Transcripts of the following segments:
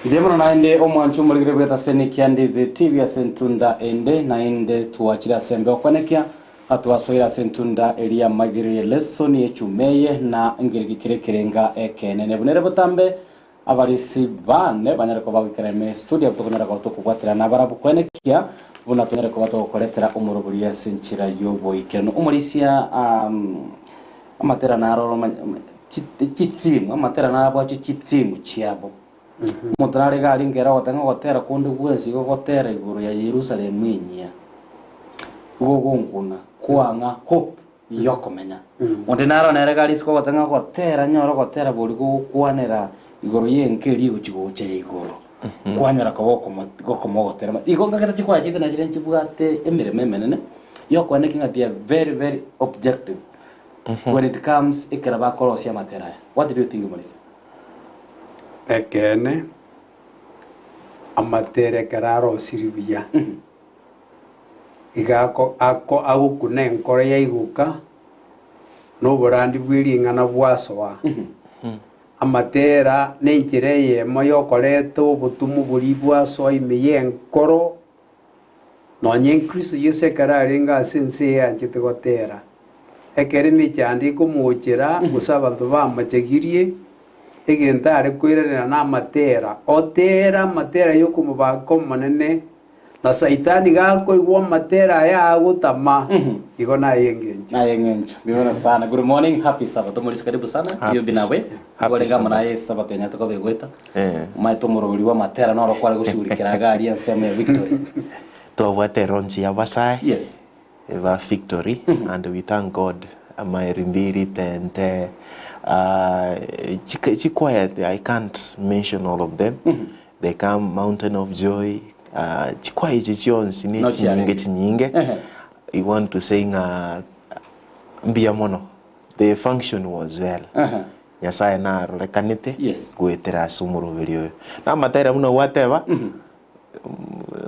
Mbuya mono naende omwancho omorigire bweta Senekia Ndizi TV ase entunda ende naende twachire ase embeo kwenekia ng'a twasoire ase entunda eria y'amagiro ye lesson y'echuma eye na ngereki kere ekerenga ekenene buna ere botambe abarisi bane banyare koba goikera ime studio abwo tokonyara koba tokobwaterana nabarabwo kwenekia buna tonyare koba togokoretera omorobori ase enchera y'oboikeranu omorisia um, amatera naro chitheme amatera nabwate chitheme chiabo. Omonto nare iga aria nkere ogoteba ng'a ogotera konde gwensi igo gotera igoro ya Yerusalemu enyia, igo gonkuna kwang'a hope y'okomenya. Onde naro nere iga aria isiko ogoteba ng'a gotera nyore ogotera boria gogokwanera igoro y'enka eria egochi gocha ya igoro, kwanyara koba okomo gokoma ogotera. Igo ngakete chikwaya chiaito nachire nchibwate emeremo emenene, yokoenekia ng'a they are very very objective when it comes ekero bakorosia amatera aya. What do you think Morisa? Ekeene, amatera ekero arosirie buya, iga ako ako agokuna enkoro yaiguka, na oborandi bwe ring'ana bwasoa. Amatera na enchera eyemo ya okoreta obotumo boria bwasoa ime ya enkoro, Nonye Kristo Yeso ekero arenge ase ense eye anchete gotera, ekero emechando ekomochera, gose abanto bamochegirie, egento are koiranerera namatera, otere amatera y'okomobaka Omonene, na Saitani gakoigwa amatera aya agotama, igo naye engencho. Naye eng'encho. Mbuya sana. Good morning, happy Sabbath. Omorisia karibu sana. Happy Iyo binawe. Happy Twarenge amo Sabbath. naye Sabbath enya tokoba egoeta. Eh. Omanyete omorobori bw'amatera noro kware goshughulikera iga aria ensemo ya Victory. Twabwate launch ya abasae Yes. ba Victory and we thank God amaeri mbiri tente ah, chik- chikwaya I can't mention all of them they come Mountain of Joy ah, chikwaya echi chionsi ne No chinyinge chiarenge. chinyinge Ehe. I want to say ng'a mbuya mono the function was well Ehe. Nyasae narorekanete Yes. goetera ase omoroberi oyo. Na amatera buna gwateba,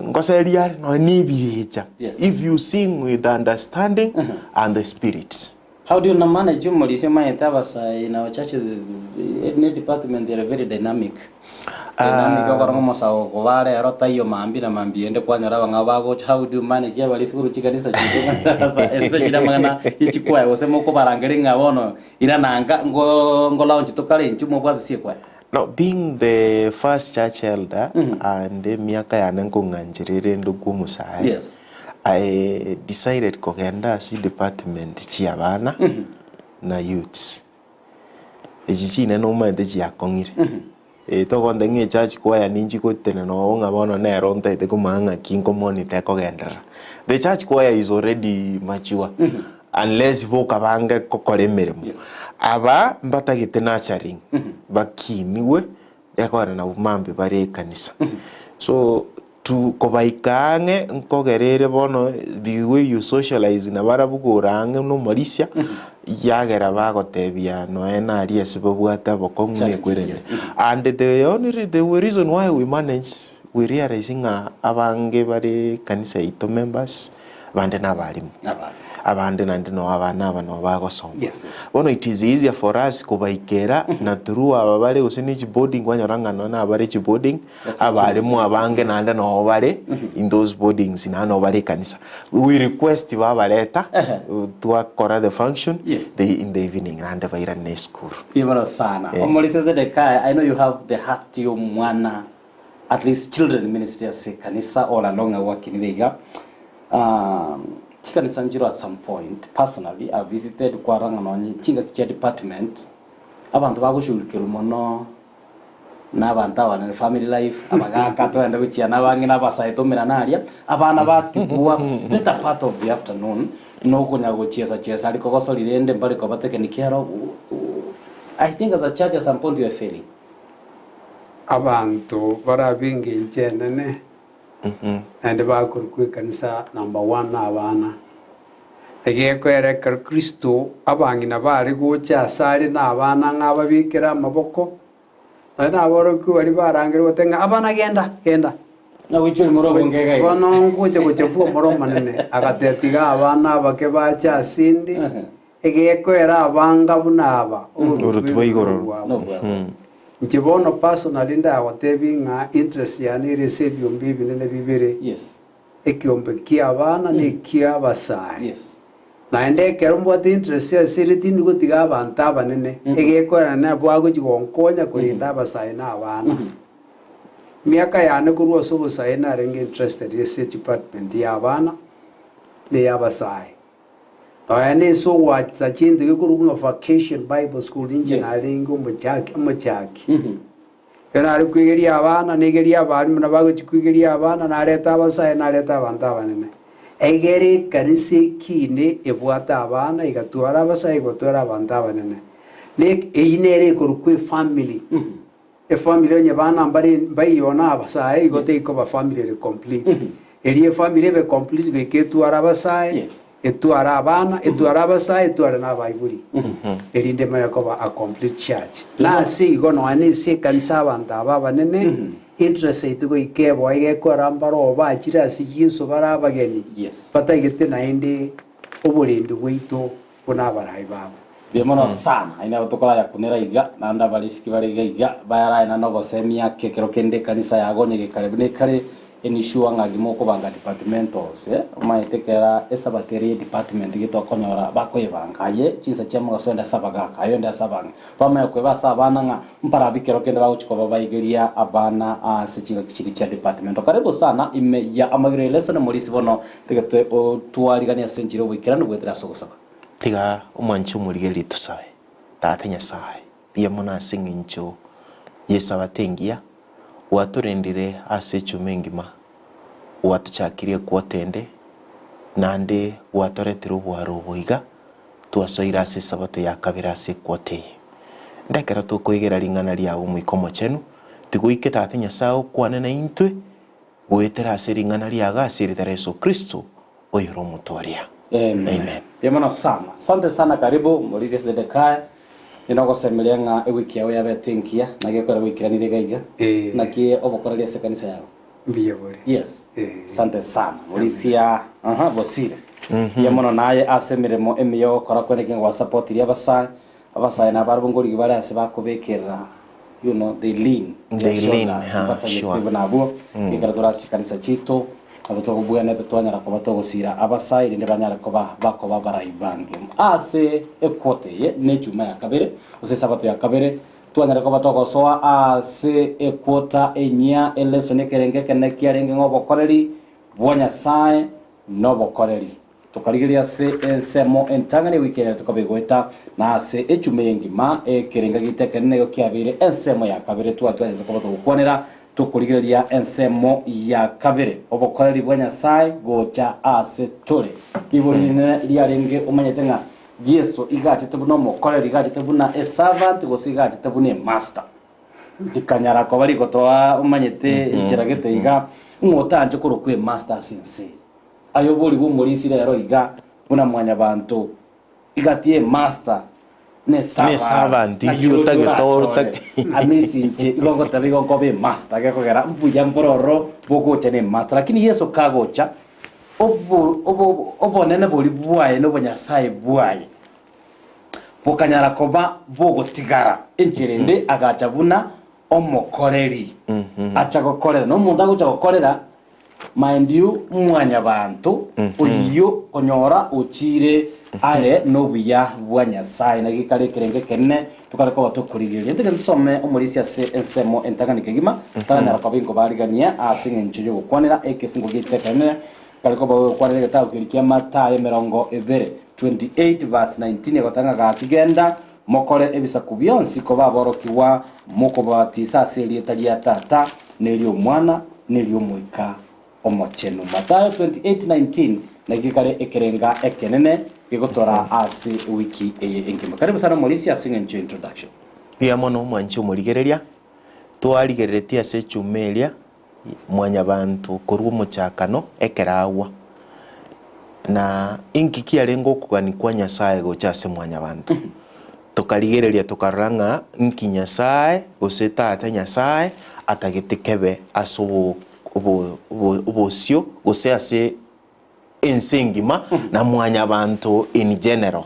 ngoseria are nonya na ebirecha. Yes. If you sing with understanding and the spirit. How do you manage omorisia omanyete abasae in our churches is ne department ere very dynamic. Dynamic okora ng'a omosae okoba rero taiyo mambia na mambia ende kwanyora abang'ao bagocha how do you manage abarisia korwa chikanisa chiaito omanyete abasae especially amang'ana ye chikwaya gose mokobarangeria ng'a bono Irana nka ngo ngo launch tokare inchu mobwate sie kwaya. No, being the first church elder and emiaka yane nkong'anchera erende okwo omosae, Yes. I decided kogenda ase department chia abana na youths. Echi chinene omanyete chiakong'ire. Eh, togonte ng'a echurch choir ninchi gotenena oo ng'a bono nero ntaete komanya ng'aki nkomonitor ekogenderera. The church choir is already mature unless boka bange gokora emeremo. Yes. Aba mbatagete nurturing, bakinigwe ekogera nabwo mambia bare ekanisa. So to kobaika ang'e nkogera ere bono the way you socialize nabarabwo kore ang'e na omorisia, yagera bagotebia nonya naria ase babwate abokong'u na Challenges, ekwerende. yes. And the only the reason why we manage, we realize ng'a abange bare ekanisa yaito members, abande na abalimu. Abalimu. Abande naende noo abana aba noo bagosoma. Yes, yes. Bono it is easier for us kobaikera na through aba bare gose ne chiboarding kwanyora ng'a nonya nabare chiboarding, Abalimu abange naende noo bare in those boardings naende noo bare ekanisa. We request babareta, twakora the function, Yes. they in the evening naende bairane esukuru. Mbuya sana. Omorisia Zedekiah, I know you have the heart y'omwana, at least children ministry ase ekanisa all along agwakinire iga. Um, chikanisa nchiro at some point, personally, I've visited kwarora ng'a nonye chingaki chia department, abanto bagoshughulikerwa mono na abanto abanene family life abagaka togende gochia na abang'ina abasae tomerane aria abana batigwa better part of the afternoon nokonya gochiesa chiesa aria kogosori rende mbare koba taken care of I think as a church at some point we are failing. Abanto barabe engencho enene naende bakorokwa ekanisa number one na abana. Egekoera ekero Kristo abang'ina bare gocha asare na abana ng'a ababekere amaboko, nonya naborokigwa baria barangerigwe goteba ng'a abana genda, genda. Na goichora omoro obonge iga iga. Bono ngocha gochafua omoro omonene, agateba tiga abana abake bache asende, egekoera abanga buna aba, Oboruoti bwa igoro. bwabo. Nobwabo. Inche bono personally ndagotebie ng'a interest yane ere ase ebiombe ebinene bibere, Yes. ekiombe kia abana na ekia abasae. Yes. Naende ekero mbwate interest ase ere tindi gotiga abanto abanene, egekorera nabo agochi gonkonya korenda abasae na abana. Emiaka yane korwa ase obosae narenge interested ase edepartment ya abana na eya abasae. Nonya na ase ogoacha chinto gekorokwa ng'a Vacation Bible School inche Yes. narenge omochaki omochaki. Ekero nare koigeria abana, naigeria abalimu nabo bagochia koigeria abana, nareta abasae, nareta abanto abanene. Egere ekanisa ekine ebwate abana, egatwara abasae, egatwara abanto abanene. Na eyio nere ekorokwa efamily. Efamily onye bana mbare mbaiyo na abasae igo teikoba family ere complete. Erio efamily ebe complete goika etware abasae, Yes. etware abana, etware abasae, etware na abaibori. Erinde emanye koba a complete church. Na ase igo nonya na ase ekanisa abanto aba abanene, interest yaito goika eboe egekora mbare oo bachire ase Yeso bare abageni, Yes. bataigete naende oborendi bwaito buna abarai babo. Mbuya mono sana. Aye nabo tokorayakunera iga, naende abarisiki bare iga iga, bayarae naende ogosemia ake ekero kende ekanisa yago onye gekare buna ekare, ensure ng'a gimokobanga departmentals eh, omanyete kera esabato ere ye department gitokonyora bakoyebanga aye chinsa chia mogaso ende ase abagaka, aye onde ase abang'ina. Bamanye koeba ase abana ng'a mbarabwo ekero kende bagochia koba baigeria abana ase chingaki chiria chia departmental. Karibu sana ime ya amagiro ya lesson morisi bono Tiga twariganie ase enchera y'oboikeranu goetera ase ogosaba. Tiga omwanche omorigererie tosabe. Tata Nyasae, mbuya mono ase eng'encho y'Esabato engiya, gwatorendire ase echuma engima, gwatochakirie equota ende, naende gwatoretire obwaro obo iga, twasoire ase Esabato ya kabere ase equota eye. Ndekero tokoigera ring'ana riao Omoika Omochenu, tigoike Tata Nyasae okwane naintwe, Goetera ase ring'ana riago ase erieta ria Yeso Kristo, oyore Omotooria. Amen. Amen. Mbuya mono sana. Asante sana karibu Morisia Zedekiah. Ninogosemeria ng'a ewiki yao yabete engiya naki ekero gwaikeranire iga iga. Eh. Naki obokoreri ase ekanisa yao. Mbuya bore. Yes. Eh. Asante sana. Morisia aha Bosire. Mbuya mono naye ase emeremo emiya ogokora kwene ki ng'a gwasapotirie abasae. Abasae nabarabwo ngorigi bare ase bakobekerera, you know, they lean their They lean, shoulders, ha, mbatagete sure. buna abwo, ekero tore ase chikanisa chiaito, nabo tokobwenerete twanyara koba togosira abasae erinde banyare koba bakoba abarai bange. Ase equarter eye, ne echuma ya kabere, gose esabato ya kabere, twanyare koba togosoa ase equarter enyia, elesson ekerengo ekenene kiarenge ng'a obokoreri bwa Nyasae nobokoreri. Tokarigereria ase ensemo entang'ani ewiki eye tokoba egoeta, na ase echuma eye engima ekerenga giaito ekenene nigo kiabeire ensemo ya kabere tware twanyarete koba togokwanera, tokorigereria ensemo ya kabere, obokoreri bwa Nyasae gocha ase tore. Rigori rinene riarenge omanyete ng'a Yeso iga achete buna omokoreri, iga achete buna eservant, gose iga achete buna emaster. Rikanyara koba rigotoa omanyete enchera gete iga, ng'a otanche korokwa emaster ase ense eye. Aye oborigwe omorisia rero iga buna mwanyabanto, igati emaster ne Ne servant, servant, inki naki oroche otagete orachore. otake. Amisi inche igo ngoteba igo nkoba emaster gekogera mbuya mbororo bogocha ne emaster. Lakini Yeso kagocha, obo obo obonene boria bwaye na obonyasae bwaye bokanyara koba bogotigara enchera ende agacha buna omokoreri. Acha gokorera, na omonto agocha gokorera Mind you, mwanyabanto oyio konyora ochiire are nobuya bwa Nyasae, naki kare ekerengo ekenene tokare koba tokorigereria. Ntagete nsome omorisia ase ensemo entang'ani kegima, taranyara koba inkobarigania ase eng'encho y'ogokwanera ekefungo giaito ekenene, kare koba gokwanera egetabu keria kia Mathayo 20, 28 verse 19 egoteba ng'a gaki genda mokore ebisaku bionsi koba aborokigwa, mokobabatisa ase erieta ria Tata, na eri'Omwana, na eri'Omoika Omochenu. Mathayo 28:19 Naki kare ekerenga ekenene gegotora ase ewiki eye engima. Karibu sana omorisia ase eng'encho ya introduction. Mbuya mono omwanchi omorigereria, twarigereretie ase echuma eria mwanyabanto korwa omochakano ekero agwa, na inki kiarenge okogania kwa Nyasaye gocha ase mwanyabanto. Tokarigereria tokarora ng'a inki Nyasae gose Tata Nyasae atagete kebe ase obo obo obo obosio gose ase ense engima na mwanyabanto in general.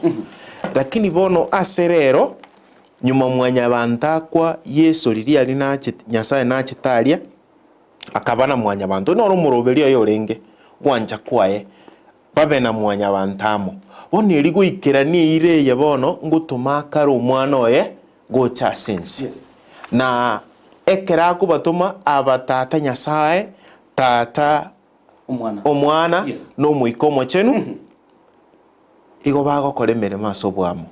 Lakini bono ase rero. Nyuma mwanyabanto akwa Yeso riria aria nachete, Nyasae nachete aria, akaba na mwanyabanto. Oyio noro omoroberi oye orenge, gwancha kwaye, babe na mwanyabanto amo. Bono erio goikerania eira eye bono, ngotoma akare omwana oye gocha ase ense. Na ekero akobatoma aba Tata Nyasae, Tata Omwana, na Omoika Omochenu, Igo bagokora emeremo ase oboamo.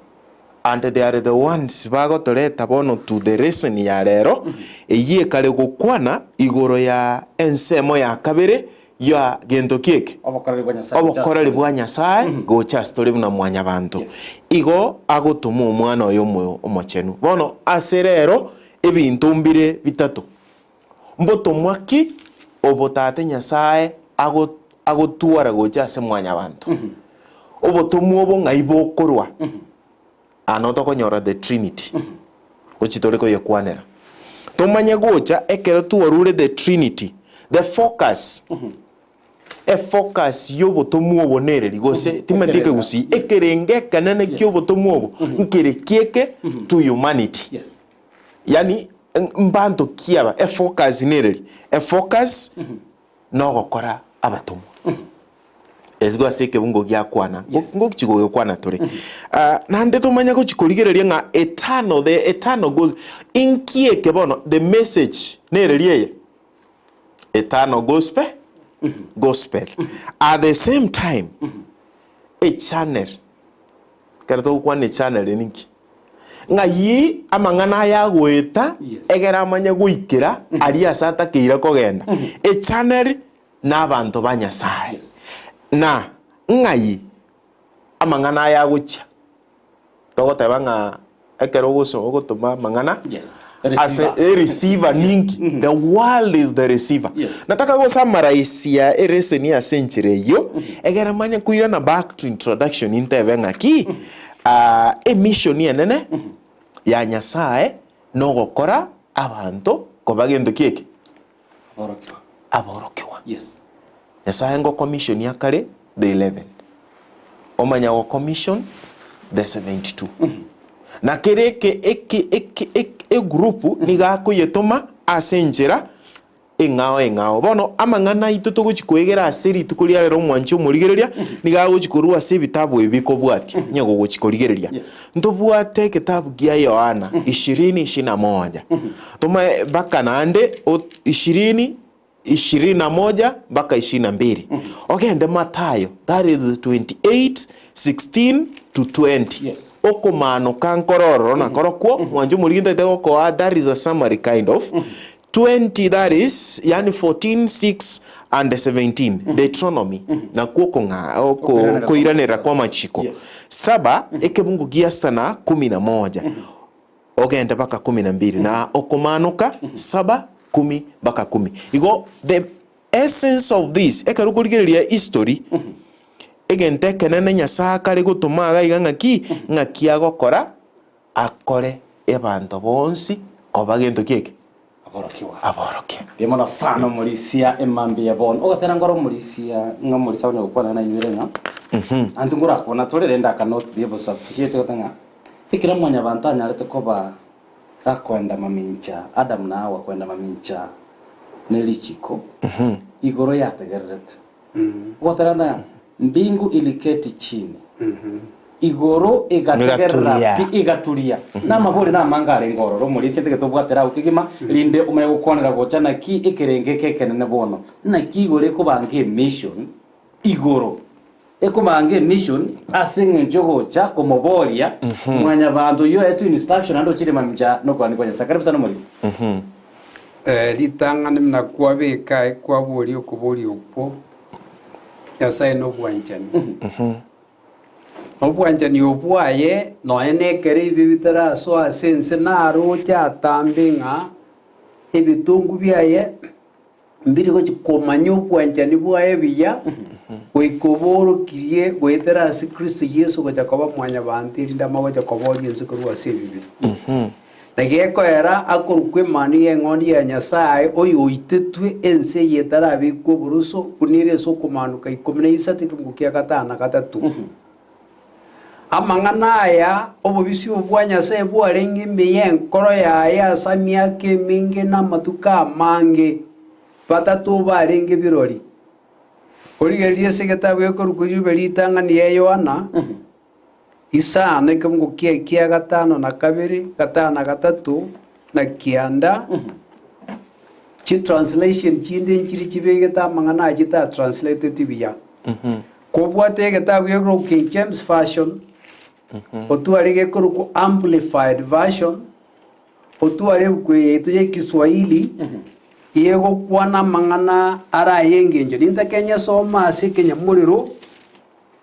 And they are the ones bagotoreta bono to the lesson ya rero, eyio ekare gokwana igoro ya ensemo ya kabere ya gento ki eke? Obokoreri bwa Nyasae gocha ase Obokoreri tore. bwa Nyasae gocha ase tore buna mwanyabanto. Yes. Igo agotoma omwana oye omo omochenu. Bono ase rero ebinto mbire bitato. Mbotomwa ki obo Tata Nyasae ago agotwara gocha ase mwanyabanto? Obotomwa obo ng'ai bokorwa? Aa noo tokonyora the trinity, gochi tore koyekwanera. Tomanye gocha ekero twarure the trinity, the focus, efocus y'obotomwa obo nereri gose timanyeti Ekerenga. ekegusii, ekerengo ekenene Yes. ki'obotomwa obo nkere kieke to humanity. Yes. Yaani mbanto ki aba? Efocus nereri? Efocus nogokora abatomwa. Esiko ase ekebungo giakwana, Yes. ngochi gogekwana tore. Ah, naende tomanye gochi korigereria ng'a eternal, the eternal goes, inki eke bono, the message nereri eye? Eternal gospel, gospel. At the same time, echannel, ekero togokwana echannel ninki? Ng'ai amang'ana aya agoeta Yes. egere amanye goikera aria ase atakeire kogenda. Echannel na abanto ba Nyasae. Yes. Na ng'ai amang'ana aya agochia? Togoteba ng'a ekero ogoso ogotoma amang'ana Yes. ase Receiver. ereceiver ninki? The world is the receiver. Yes. Nataka gosamaraisia ereseni ase enchera eyio, egere manye koirana back to introduction ntebe ng'aki, ah, emission enene ya Nyasae nogokora abanto koba gento ki eke? Aborokigwa. Aborokigwa. Yes. Nyasae ngokommission akare the 11, omanya gokommission the 72. Na kere eke eke eke eke egroup nigo akoyetoma ase enchera eng'ao eng'ao. Bono amang'ana aito togochi koegera ase rituko ria rero omwanchi omorigereria, nigo agochi korwa ase ebitabu ebi bikobwatia, onye gogochi korigereria. Yes. Ntobwate eketabu gia Yohana ishirini ishirini na moja, tomae mpaka naende o ishirini ishirini na moja mpaka ishirini na mbili, ogende Mathayo that is 28 16 to 20. Yes. Okomanoka nkore ororo nakorokwo, mwanche omorigi ntaete gokoa that is a summary kind of 20 that is yani 14 6 and 17 Deuteronomy nakwo okong'a oko Okoiranera kwa okoiranera amachiko. kwa amachiko Yes. saba ekebungu gia sana kumi na moja ogende mpaka kumi na mbili na okomanoka saba kumi mpaka kumi igo the essence of this ekero okorigereria history egento ekenene Nyasaye akare gotoma iga iga ng'aki ng'aki agokora akore abanto bonsi koba gento ki eke Aborokigwa. Aborokia. Mbuya mono sana omorisia emambia bono. Ogatera nkore omorisia ng'a omorisia onye gokwana nainywere ng'a anto ngorakwana tore rende I cannot be able to substantiate goteba ng'a ekero mwanyabanto anyarete koba gakoenda mamincha Adam na Hawa koenda mamincha ne richiko igoro yategererete. Ogotera ng'a mbingu iliketi chini igoro egategerera Egaturia. pi egaturia. Namabori namange arenge ororo omorisia ntagete obwatera agwo kegima rinde omanye gokwanera gocha naki ekerenge eke ekenene bono naki igoro ekobanga emission igoro ekobanga emission ase eng'encho ogocha komoboria mwanyabanto oyio oetwe instruction naende ochire mamincha nokogania kwa Nyasae. Karibu sana omorisia. Ritang'ani buna kwabeka aye kwaboria okoboria okwo, Nyasae nobwanchani. Obwanchani obwo bwaye nonya nekero ebibe bitarasoa ase ense naroche atambe ng'a ebitungu biaye mbiri gochi komanya obwanchani bwaye buya, goika oboorokirie goetera ase Kristo Yeso gocha koba mwanyabanto erinde amagocha koboria ense korwa ase ebibe. Na gekoera akorokwa Emanu y'Eng'ondi ya Nyasae, oyo oitetwe ense eye etarabekwa oboroso, buna ere ase okomaanoka ikomi na isato ekemungo kia gatano na gatato. Amang'ana aya obobisi obo bwa Nyasae bwarenge ime y'enkoro yaye ase emiaka emenge na amatuko amange, batato barenge birori. Origererie ase egetabu gekorokwa Riube Ritang'ani ya Yohana, isano ekemungo kia ekia gatano na kabere, gatano na gatato, na kianda, chitranslation chinde nchire chibegete amang'ana aya chitatranslatetwe buya. Kobwate egetabu gekorokwa King James Version, otware gekorokwa Amplified Version, otware ebuku eye yaito ya Ekiswahili, egokwana amang'ana are ay'engencho. Nintake nyesome ase ekenyamorero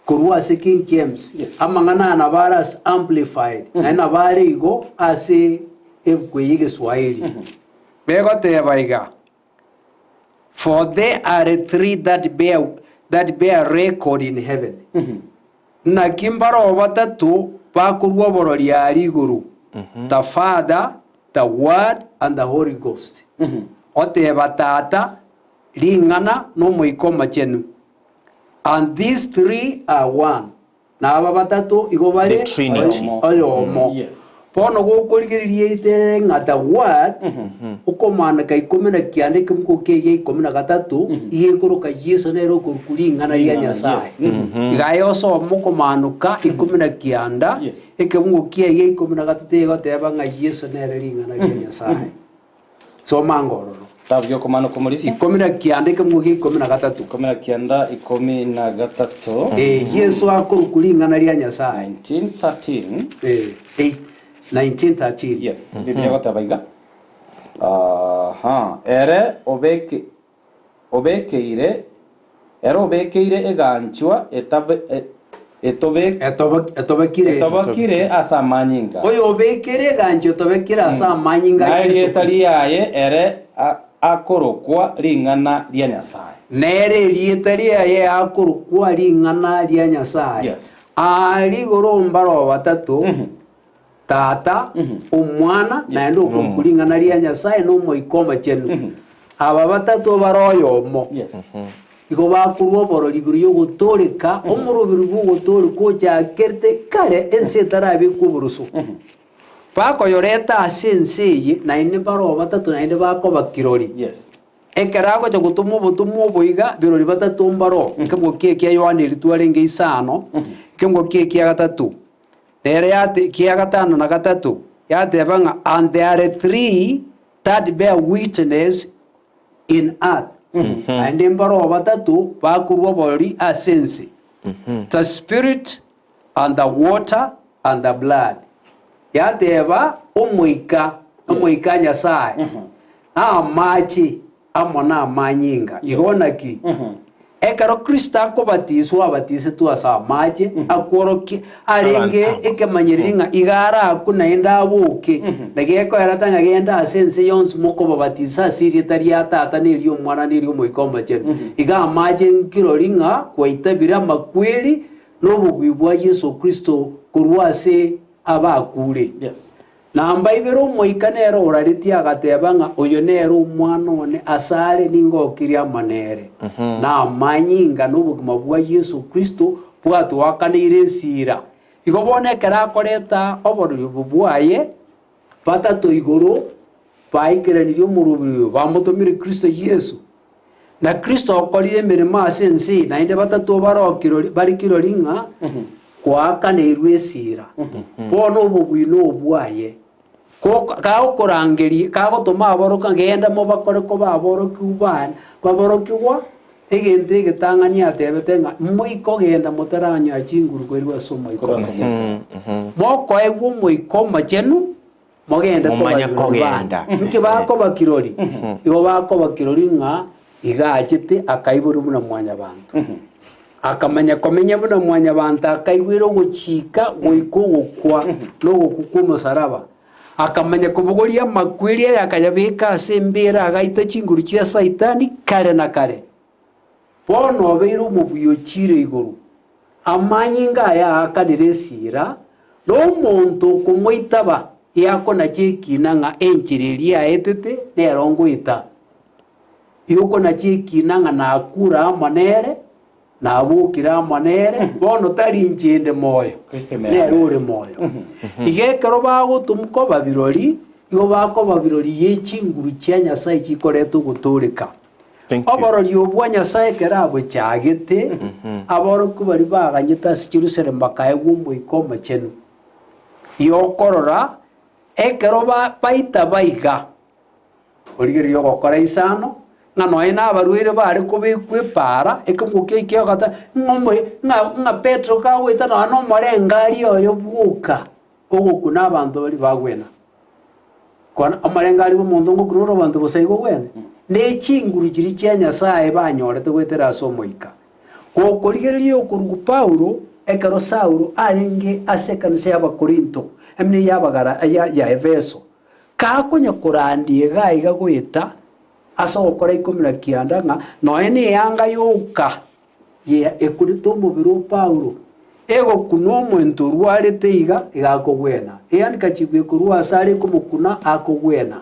korwa ase King James. Amang'ana aya nabo are ase Amplified, naende nabo are igo ase ebuku eye y'Egeswahili. Egoteba iga, For there are three that bear, that bear record in heaven. Naki mbaroo batato bakorua oborori aria igoro, the Father, the Word, and the Holy Ghost. Oteba Tata, Ring'ana, na Omoika Omochenu. And these three are one. Na aba batato igo bare The Trinity. oyomo. Yes. Bono gokorigereria erite ng'a the word okomaaneka ikomi na kianda ekebuko kegia ikomi na gatato iga ekoroka Yeso nere okorokwa ring'ana ria Ring'ana, Nyasae. yes. Iga aye osome okomaanoka ikomi na kianda Yes. ekebungo kiaye ikomi na gatato egoteba ng'a Yeso nere ring'ana ria Nyasae. Soma anga ororo. Tabu y'okomana okomorisia. Ikomi na kianda ekemungo gia ikomi na gatato. Ikomi na kianda ikomi na gatato. Eh, Yeso akorokwa ring'ana ria Nyasae. 1913. Eh, eight- 1913. Yes, Biblia egoteba iga. Aha, ere obeke obekeire ere obekeire eganchwa etabe e- etobe Etobe- Etobekire. etobokire ase amanyinga. Oyo obekire eganchwa etobekire ase amanyinga a Na Yeso erieta Kristo. riaye ere a- akorokwa ring'ana ria Nyasae. Nere erieta riaye akorokwa ring'ana ria Nyasae. Yes. Aa rigoro mbaro batato, Tata, Omwana, naende okorokwa ring'ana ria Nyasae na Omoika Omochenu. Aba batato bare oyomo. Yes. Igo bakorwa oborori igoro y'ogotooreka, omoroberi bw'ogotooreka ochakerete kare ense etarabekwa oboroso. Bakoyoreta ase ense eye, naende mbaroo batato naende bakoba kirori. Yes. Ekero agocha gotoma obotomwa obo iga, birori batato mbaroo, ekemogo kia ekia Yohana eria twarenge isano, ekemogo kia ekia gatato, nere yate kia gatano na gatato, yateba ng'a and there are three that bear witness in earth, naende mbaroo batato bakorua oborori ase ense, the spirit, and the water, and the blood. Yateba omoika, omoika Nyasae, na amache amo namanyinga. Igo naki? Ekero Kristo akobatiswa abatisetwe ase amache, akworokia arenge Abanto. ekemanyererio ng'a iga arakwe naende aboke, na gekoerete ng'a genda ase ense yonsi mokobabatisa ase erieta ria Tata na eri'Omwana na eri'Omoika Omochenu. Iga amache nkirori ng'a gwaitabire amakweri na obobui bwa Yeso Kristo korwa ase abakure. Yes. Na mbaibere Omoika nere oraretie agateba ng'a oyo nere Omwana one, asare ningokirie amo nere. Na amanyinga na obogima bwa Yeso Kristo bwatoakaneire esira. Igo bono ekero akoreta oborori obo bwaye, batato igoro baikeranirie omoroberi oyo bamotomire Kristo Yeso. Na Kristo okorire emeremo ase ense eye, naende batato baroo kirori, bare kirori ng'a koakaneirwe esira. Bono obobui nobwaye. Ko- Kagokorangeria, kagotoma aboroka, genda mobakore koba aborokigwa bane, baborokigwa, egento egetang'ani atebete ng'a moike ogenda motaranyora chinguru korwa ase Omoika Omochenu. Mokoegwa Omoika Omochenu, Mogende koba Momanye birori kogenda. bane. Inki bakoba kirori? Igo bakoba kirori ng'a iga achete akaiborwa buna mwanyabanto. Akamanya komenya buna mwanyabanto akaigwera ogochika goika ogokwa na ogokwa kw'omosaraba. Akamanya kobogoria amakweri aye akayabeka ase embeera agaita chinguru chia Saitani kare na kare. Bono obeire omobui ochiire igoro, amanyinga aye aakanire esira, na omonto okomoitaba yakonacha ekiina ng'a enchera eria aetete nero ngoeta. Yokonacha ekiina ng'a nakure amo nere. Nabokire amo nere, bono tari inche inde moyo, Kristo ime nere yane. ore moyo. Iga ekero bagotomwa koba birori, igo bakoba birori ye chinguru chia Nyasae chikoreta ogotooreka. Thank you. Oborori obwo bwa Nyasae ekero abochagete, aborokigwa baria baganyete ase Jerusalemu bakaegwa Omoika Omochenu. Yokorora, ekero ba- baitaba iga, Origereria ogokora isano, ng'a nonya nabarwaire bare kobekwa epaara, ekemogo kiaye kiagota, ng'a omoe ng'a ng'a Petero kagoeta nonya na omorengari oye bwoka, ogokuna abanto baria bagwena. Kwana omorengari bwa omonto ngokuna ore abanto bosa igo ogwene? Ne chinguru chiria chia Nyasaye banyorete goetera ase Omoika. Gokorigereria okorugu Paulo ekero Saulo arenge ase ekanisa y'Abakorinto, emene y'Abagala ya ya Efeso, Kakonya korandia iga iga goeta ase ogokora 19 ng'a nonya neyanga yoka ye ekurete omobere o Paulo, egokuna omonto orwarete iga, iga akogwena. Ehandkerchief ekorwa ase are ekomokuna akogwena.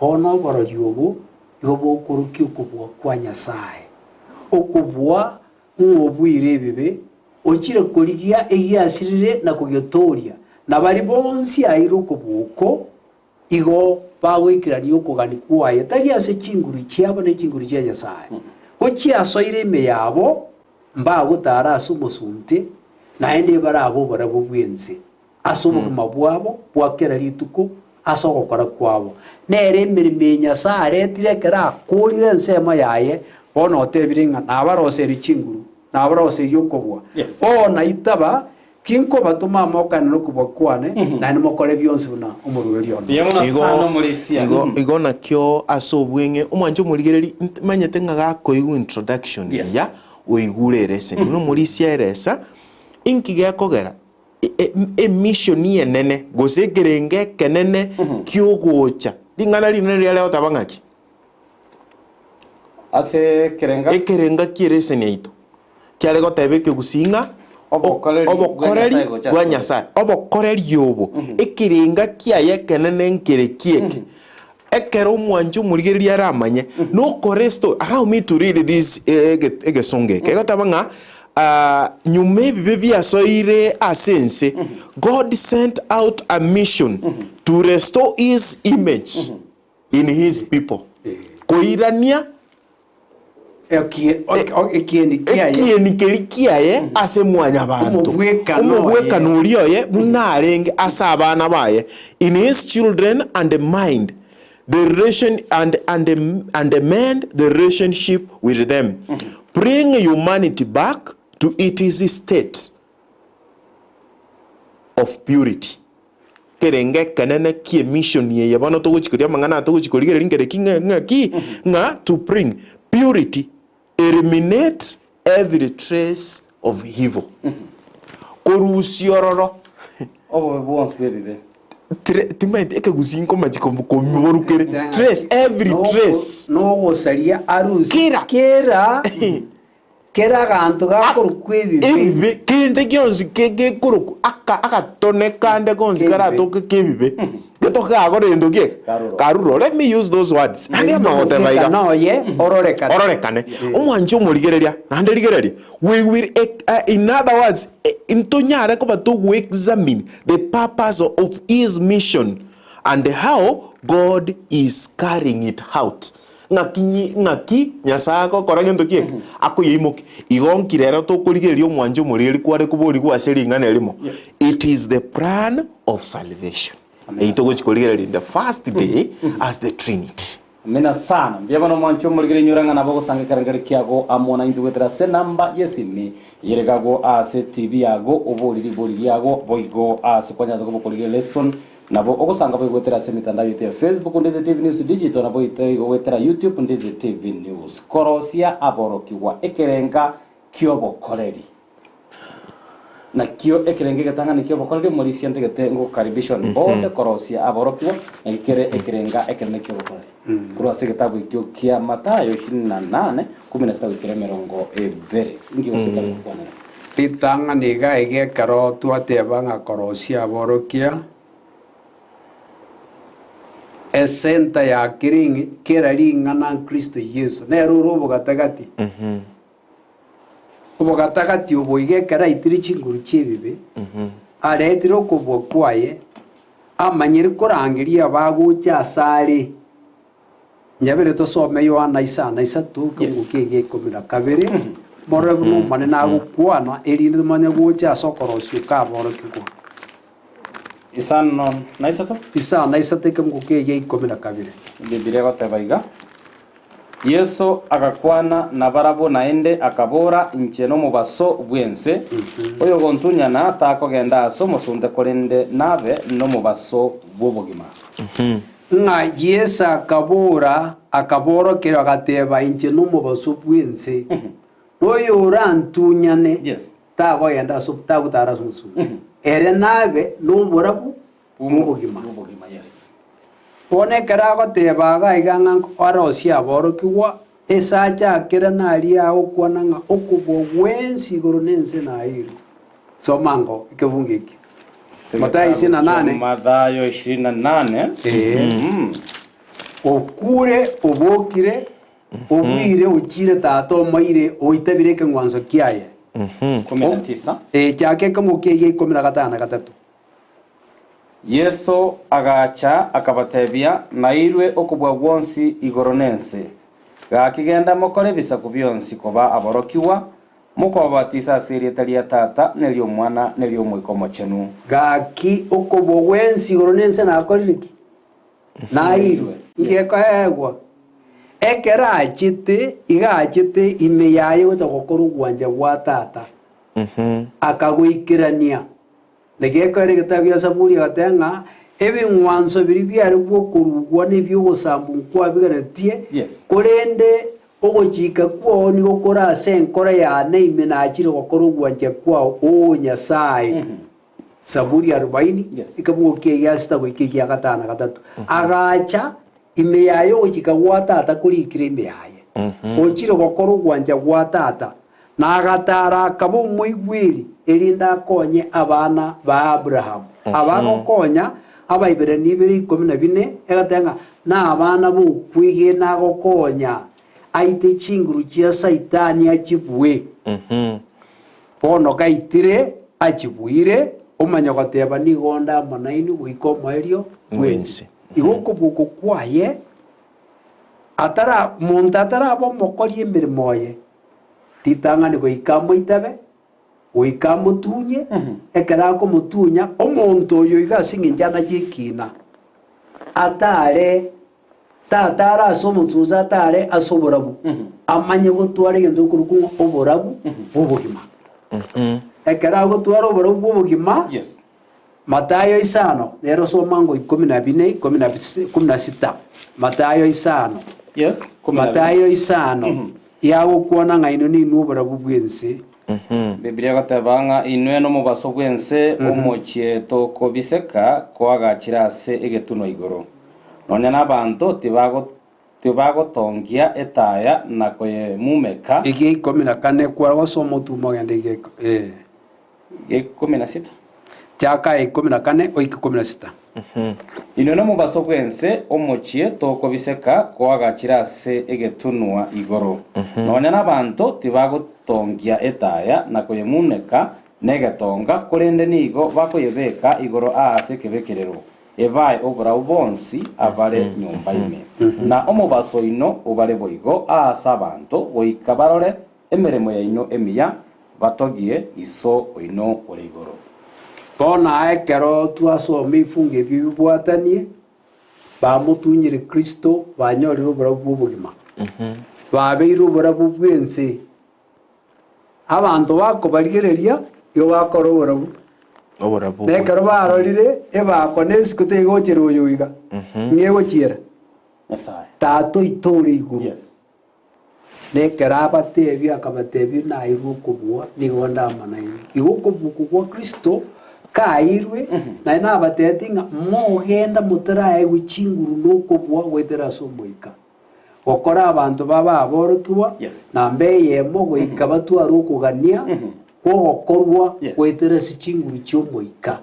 Bono oborori obo igo bokorokia okobua kwa Nyasae. Okobua ng'a obuire ebibe, ochire korigia egiasirire na kogetooria, na baria bonsi aire okobua oko, igo bagoikerania okogania kwaye, tari ase chinguru chiabo ne chinguru chia Nyasae. Gochiasoire ime yabo, mbagotara ase omosunte, naende barabe oborabu bw'ense. ase obogima bwabo bwa kera rituko ase ogokora kwabo. Nere emeremo eye Nyasae aretire ekero akoorire ensemo yaye, bono otebire ng'a nabaroserie chinguru, nabaroserie okobua. Yes. Bono naitaba, kinkobatoma amokane nokobua kwane, naende mokore bionsi buna omorweri one. Mbuya mono Igo, sana omorisia. igo, Mhm. igo nakio ase obweng'e omwanche omorigereri nt- manyete ng'a gakoigwa introduction Yes. ya oigure ereseni buna omorisia eresa inki gekogera Emisioni enene, gose ekerengo ekenene ki'ogocha. Ring'ana rinene riria riagoteba ng'aki? Ase ekerenga. Ekerenga ki'ereseni yaito kiare goteba ekegusii ng'a Obokoreri bwa obokoreri Nyasae gocha bwa asore. Nyasae. Obokoreri obo, ekerenga kiaye ekenene nkere kieke. Ekero omwanchi omorigereria aramanye, nokoresto, allow me to read this egesongo eke, egoteba ng'a nyuma ebibe biasoire ase ense, God sent out a mission to restore his image in his people, koirania Ekieni kiaye. Ekieni keria kiaye ase mwanyabanto, Omobwekano oye. omobwekano oria oye buna arenge ase abana baye, in his children and mind the relation and and and mend the relationship with them, bring humanity back to its state of purity. Ekerengo ekenene ki'emisioni eye bono togochia koria amang'ana aya togochia korigereria nkere ki ng'a ng'aki? Ng'a to bring purity, eliminate every trace of evil. Korusia ororo Obobe bwonsi bw'ebibe. Tre timanyeti ekegusii nkomachi kom komiborukere trace, every trace. Nogosaria arusie Kera. kera Kera aganto gakorokwa ebibe. Ebibe, kende gionsi ke- gekorokwa aka agatone kande gonsi K'ebibe. karatoke k'ebibe, getoke gakora egento ki? Karuro. Karuro. Let me use those words. Naende amagoteba iga. Omogwekano oye ororekane. Ororekane. Omwanche omorigereria, naende rigereria, we will ex- eh, in other words, eh, ntonyare koba togo-examine the purpose of his mission and how God is carrying it out. Ng'aki nyi, ng'aki Nyasae agokora gento ki eke? Akoyeimokia. Igo nki rero tokorigereria omwancho omoreri kware koborigwa ase ring'ana erimo? It is the plan of salvation. Eyio togochi korigereria in the first day as the Trinity. Amina sana. Mbuya mono omwancho omorigereria inyora ng'a nabo ogosanga ekerengerio kiago amo naintwe goetera ase enamba y'esimi eyere gago ase TV yago oborie ribori riago boigo ase kwanyarete koba okorigereria lesson Nabo ogosanga boigwetera ase emetandao yaito ya Facebook, Ndizi TV News Digital, na boigwetera YouTube, Ndizi TV News. Korosia aborokigwa ekerenga ki'obokoreri. Nakio ekerenga egetang'ani ki'obokoreri omorisia ntagete ngokaribishwa bote korosia aborokigwa, nakio kere ekerenga ekenene ki'obokoreri. Korwa ase egetabu ekio kia Mathayo 28, 16 goikera 20. Inki gose tari gokwanera? Ritang'ani iga iga ekero twateba ng'a korosia aborokia, esenta ya kering kera ring'ana Kristo Yeso, nere ore obogatagati. Obogatagati obo iga ekero aitire chinguru chi'ebibe, aretire okobua kwaye, amanyire korangeria abagocha asare. Nyabere tosome Yohana isano isato, ekeungo kia egia ikomi na kabere, morore buna Omonene agokwana, erinde tomanye gocha ase okorosia okaborokigwa. Isano na isato. Isano na isato ekeungo kia egia ikomi na kabere. Bibilia egoteba iga, Yeso agakwana nabarabwo naende, akabora, Inche nomobaso bw'ense, oyogontunyana takogenda ase omosunte, korende nabe nomobaso bw'obogima. Ng'a Yeso akabora, akaborokereria, agateba, Inche nomobaso bw'ense, na oyorantunyane Yes. tagogenda ase tagotara ase omosunte, ere nabe noborabu bw'obogima. Bw'obogima, yes. Bono ekero agoteba iga iga ng'a arosie aborokigwa, esacha akera naria agokwana ng'a okobua gwensi igoro na ense naeirwe. Soma ango ekebungo ekio. Mathayo isini na nane. Mathayo 28. Ee. Okure, obokire, obuire, ochire tata omoire, oitabire ekeng'wanso kiaye. 19. Ee, chaka ekemo kiaye ikomi na gatano na gatato. Yeso agacha akabatebia, Nairwe okobua gwonsi igoro na ense. Gaki genda mokore ebisaku bionsi koba aborokigwa, Mokobabatisa ase erieta ria Tata, na eri'Omwana, na eri'Omoika Omochenu. Gaki okobua gwensi igoro na ense nakorire ki? Naeirwe. Ngekoegwa. Ekero achete, iga achete ime yaye gocha gokora ogwancha gwa Tata, akagoikerania. Naki ekeene egetabu gia Saburi egateba ng'a ebing'wanso biria biare bw'okorugwa na ebi'ogosambwa nkwabiganetie, Yes. korende ogochika kwao nigo kore ase enkoro yane ime nachire gokora ogwancha kwao, O Nyasae. Saburi arobaini, Yes. ekebungo kia egia sita goika ekia gatano na gatato. Agacha ime yaye ogochika gwa Tata korikire ime yaye, ochire gokora ogwancha gwa Tata. Na agataara akaba omoigweri, erinde akonye abana ba Abrahamu, abagokonya Abaiberania ibere ikomi na bine, egateba ng'a nabana b'okwegena agokonya aite chinguru chia Saitani achibue. Bono gaitire achibuire, omanye goteba nigo onde amo nainwe goika omoerio bw'ense. Igo okoboko kwaye atara monto ataraba omokori emeremo oye, Ritang'ani goika amoitabe, goika amotunye, ekero akomotunya, omonto oyo iga ase eng'encho anache ekiina, atare tatare ase omosunse atare ase oborabu, amanye gotwara egento gekorokwa ng'a oborabu bw'obogima. Ekero agotwara oborabu bw'obogima, Yes. Mathayo isano, nere osoma ngo ikomi na bine, ikomi na bis- ikomi na sita. Mathayo isano. Yes, kumi na bine. Mathayo isano, yagokwana ng'a inwe ninwe oborabu bw'ense. Biblia egoteba ng'a inwe nomobaso bw'ense, omochie tokobiseka koagachire ase egetunwa igoro. Nonya nabanto tibago tibagotongia etaya na koyemumeka. Egia ikomi na kane kwara gosoma otume ogende egia iko- eh. Ikomi na sita. Chaka ikomi na kane oike ikomi na sita. Inwe nomobaso bw'ense, omochie tokobiseka koagachire ase egetunwa igoro. Nonya nabanto tibagotongia etaya na koyemuneka negetonga, korende nigo bakoyebeka igoro aase ekebekerero, ebae oborabu bonsi abare nyomba ime. Na omobaso oino obare boigo aase abanto, goika barore emeremo yaino emiya, Batogie Iso oino ore igoro. Bono aa ekero twasoma ebifungo ebio bibwatanie, bamotunyire Kristo, banyorire oborabu bw'obogima, babeire oborabu bw'ense. Abanto bakobarigereria, igo bakora oborabu. Oborabu Na ekero barorire ebako na esiko tegochera oyo iga, ng'a egochiera Nyasae. Tata oito ore igoro. Yes. Na ekero abateebia, akabateebia, Nairwe okobua, nigo ndamanaine. Igo okobua okwo gwa Kristo kairwe, naye nabateetie ng'a mogenda motaraegwe chinguru na okobua goetera ase Omoika, gokora abanto babe aborokigwa, Yes. namba eyemo goika batware okogania kw'ogokorwa Yes. goetera ase chinguru chi'Omoika.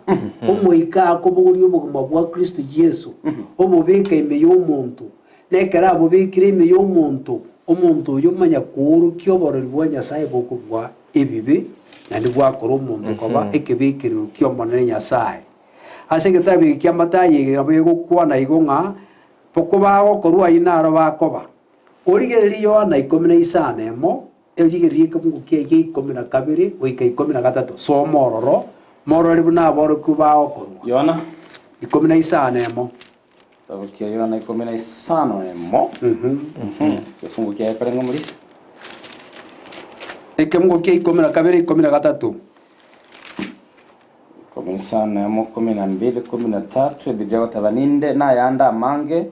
Omoika akobogoria obogima bwa Kristo Yeso, obobeka ime y'omonto, Na ekero abobekire ime y'omonto, omonto oyio omanya koorokia oborori bwa Nyasae bokobua ebibe, naende bwakora omonto koba ekebekerero ki'Omonene Nyasae. Ase egetabu eke kia Matayo eye nabo egokwana igo ng'a boko bagokorwa ayio naro bakoba. Origererie Yohana ikomi na isano emo, origererie ekemungu kiaye gia ikomi na kabere goika ikomi na gatato, soma ororo, morore buna aborokigwa bagokorwa. Yohana Ikomi na isano emo. Kitabu kia Yohana ikomi na isano emo. Egefungu kiaye karenge omorisia. Ekemungu kia ikomi na kabere, ikomi na gatato. Ikomi na isano emo, kumi na mbili, kumi na tatu, Ebibilia egoteba, Ninde nayande amange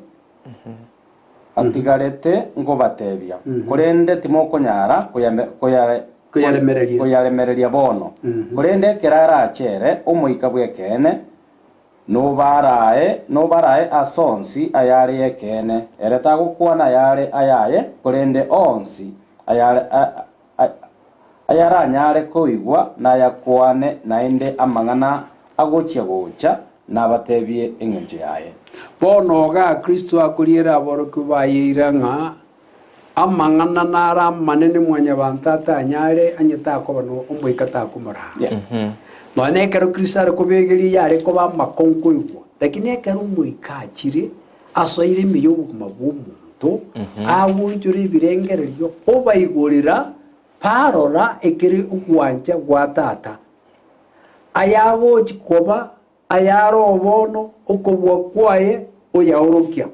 atigarete nkobatebia, korende timokonyara koyame- koyare- Koyaremereria. koyaremereria bono. Korende ekero arache ere, Omoika bw'ekeene, Nobarae, nobarae ase onsi ayare y'ekeene, ere tagokwana ayare ayaye, korende onsi ayare ayaranyare koigwa nayakwane, naende amang'ana agochia gocha nabatebie engencho yaye. Bono iga Kristo akoriera aborokigwa baye eira ng'a amang'ana naro amanene Mwanyabanto atanyare onye takoba no Omoika takomoraa. Yes. Nonya ekero Kristo are kobegeria yare koba amakong'u koigwa, lakini ekero Omoika achire asoire ime y'obogima bw'omonto, agoonchora ebirengererio, obaigorera barora ekere ogwancha gwa Tata. Ayagochi koba Ayare oo bono okobua kwaye oyaorokia,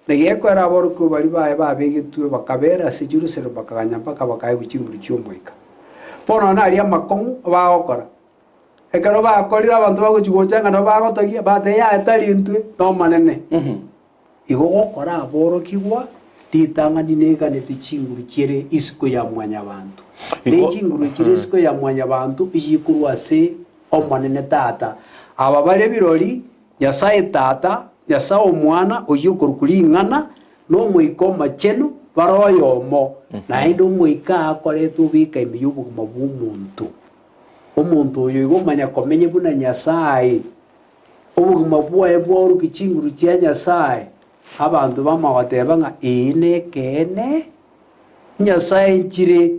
na gekoera aborokigwa baria baye babegetwe bakabeera ase Jerusalemu bakaganya mpaka bakaegwa chinguru chi'Omoika. Bono naria amakong'u bagokora. Ekero bakorire abanto bagochia gocha ng'a nabo bagotogia, bateba yaya tari intwe, n'Omonene. Igo gokora aborokigwa ritang'ani neganeti chinguru chiere isiko ya mwanyabanto. Ne Igo- chinguru chire isiko ya mwanyabanto ichikorwa ase Omonene Tata. Aba bare birori, Nyasae Tata, Nyasae Omwana, oyio okorokwa Ring'ana, na Omoika Omochenu, bare oyomo. Naende Omoika akoretwe obeka ime y'obogima bw'omonto. Omonto oyo igo omanya komenya buna Nyasae. Obogima bwaye bwaorokia chinguru chia Nyasae, abanto bamagoteba ng'a ee nekeene, Nyasae nchire,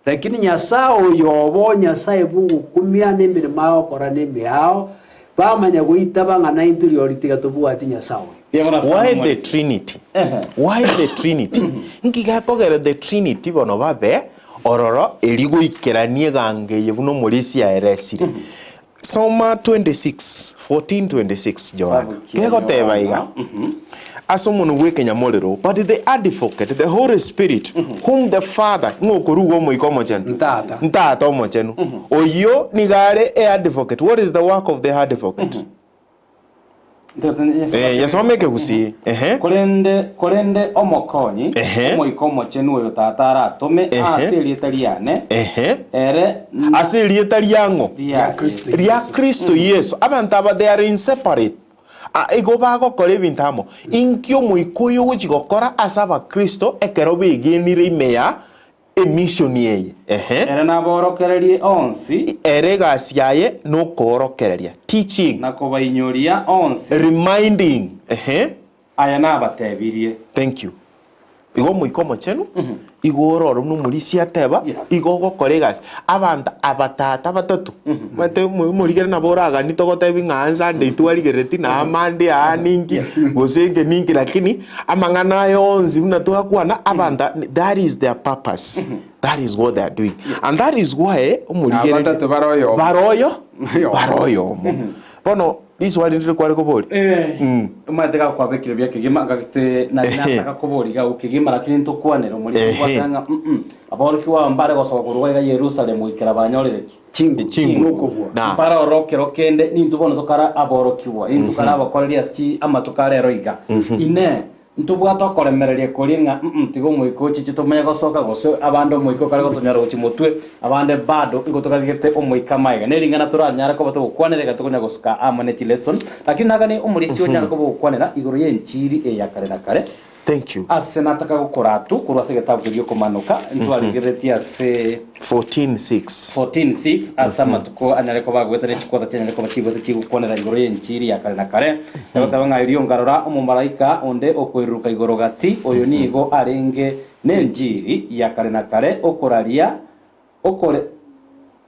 lakini Nyasae oyo obo Nyasae bw'ogokumia na emeremo agokora nemeao, bamanya goitaba ng'a naintwe rirorio tiga tobwati Nyasae oyo. Why the Trinity? Why the Trinity? Nki gekogera the Trinity bono babe ororo eri goikerania egango eye buna omorisia aeresire? Soma 26, 14:26 Joana. Gegoteba iga, Ase omonwa bw'ekenyamorero, But the Advocate, the Holy Spirit, whom the Father, ng'a okoruga Omoika Omochenu, Ntata. Ntata Omochenu, oyio nigo are e advocate. What is the work of the advocate? Eh, yesome ekegusii. Ehe. Korende, korende Omokonyi, Ehe. Omoika Omochenu oyo Tata aratome Ehe. ase erieta riane, Ehe. ere Ase erieta riang'o? riaye. Kristo ria Kristo Yeso. Abanto aba they are inseparate. Ah, igo bagokora ebinto amo. Inki omoika oyo ogochi gokora ase abakristo ekero begenire ime ya Emisioni eye, ehe. Ere naborokererie onsi. Ere egasi yaye nokoorokereria, teaching. Na kobainyoria onsi. Reminding, ehe. Aya nabatebirie. Thank you. Igo Omoika Omochenu igo ore oro buna omorisia ateba, Yes. igo ogokora egasi. Abanto aba tata batato, omanyete omorigere nabo oraganie togotebi ng'a Sunday twarigerereti na amande aa ninki, Yes. gose eke ninki lakini. Amang'ana aya onsi buna twakwana, abanto that is their purpose, that is what they are doing. And that is why omorigereria Abatato bare oyomo. bare oyo Oyomo. bare oyomo. Bono riswali ndire kware koboria. Eh, omanyete gakwabekire buya kegima gagete nari Ehe. nataka koboria iga kegima lakini ntokwanere omoriri Ehe. gwatanga ng'a mm aborokigwa aba mbare gosoka korwa iga Yerusalemu goikera banyorire ki? Chinguru. Chinguru. Nokobua. Na. Mpara orokero kende nintwe bono tokare aborokigwa, intwe kare abakoreri ase chi amatuko arero iga. Inee! Ntobwate okoremereria koria ng'a mm tiga omoika ochiche tomanye gosoka, gose abande omoika okare gotonyora gochia motwe, abande bado igo tokagete omoika magega. Nering'ana toranyare koba togokwanera iga tokonya gosuka amo ne chileson, lakini naganie omorisia onyare koba ogokwanera igoro y'enchiri eye ya kare na kare. Thank you. Ase nataka gokora atu korwa ase egetabu keria gi'Okomanoka, ntwarigereretie ase 14:6. 14:6 ase amatuko anyare koba agoeta ne chikwata chianyare koba chigoeta chigokwanera igoro y'enchiri ya kare na kare. Egoteba ng'a erio nkarora omomalaika onde okoiruruka igoro gati, oyo nigo arenge nenchiri ya kare na kare, okoraria okore.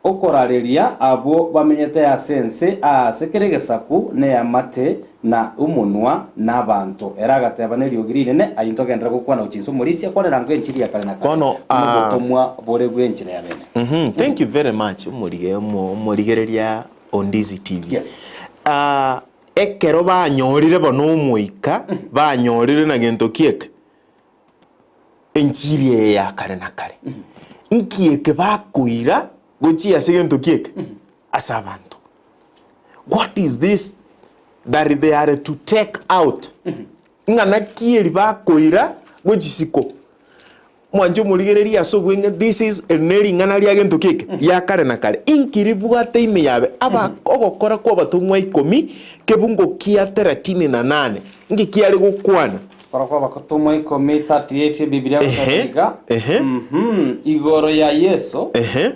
Okorareria abwo bamenyete ase ense aase kera egesaku neamate, na omonwa, na abanto. Ere agateba neriogi rinene, Ayio ntogenderere gokwana gochia inse omorisia, kwanera ango enchiri ya kare na kare, Bono, buna ah, obotomwa bore bw'enchera ya bene. Mhm, thank you very much omorige omo- omorigereria o Ndizi TV. Yes. Ah, ekero banyorire bono omoika, banyorire na gento ki eke? Enchiri eye ya kare na kare. Nki eke bakoira gochia ase gento ki eke? Ase abanto. What is this that they are to take out? Ng'ana ki eri bakoira gochia isiko? Mwanche omorigereria ase obweng'e this is eri ne ring'ana ria gento ki eke? Ria kare na kare. Inki ribwate ime yabe? Aba ogokora kw'abatomwa ikomi, kebungo kia teratini na nane, nki kiare gokwana? Korokwa abatomwa ikomi 38 Ebibilia goteba Ehe, iga, ehe. Mhm, igoro ya Yeso, Ehe.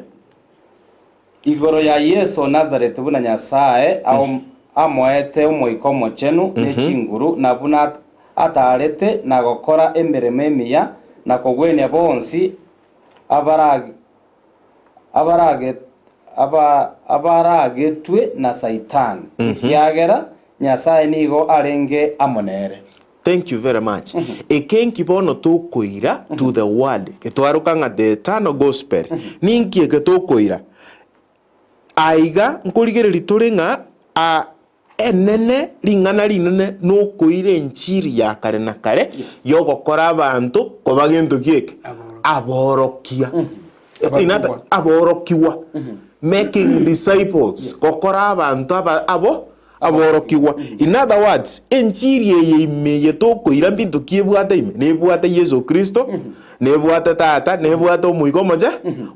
igoro ya Yeso o Nazareti buna Nyasae ao- amoete Omoika Omochenu ne chinguru, na buna at- ataarete na gokora emeremo emiya, na kogwenia bonsi abara abarage aba abaragetwe na Saitani, ekiagera Nyasae nigo arenge amo nere. Thank you very much. Eke nki bono tokoira to the world, getwaroka ng'a the eternal gospel. Ninki eke tokoira? Aiga nkorigereria tore ng'a a enene ring'ana rinene nokoira enchiri ya kare na kare yogokora abanto koba gento ki eke? Aborokia. In other, aborokigwa. Making disciples, gokora abanto aba abo Aborokigwa. In other words, enchiri eye ime eye tokoira mbinto ki ebwate ime? Nebwate Yeso Kristo, nebwate Tata, nebwate Omoika Omoche,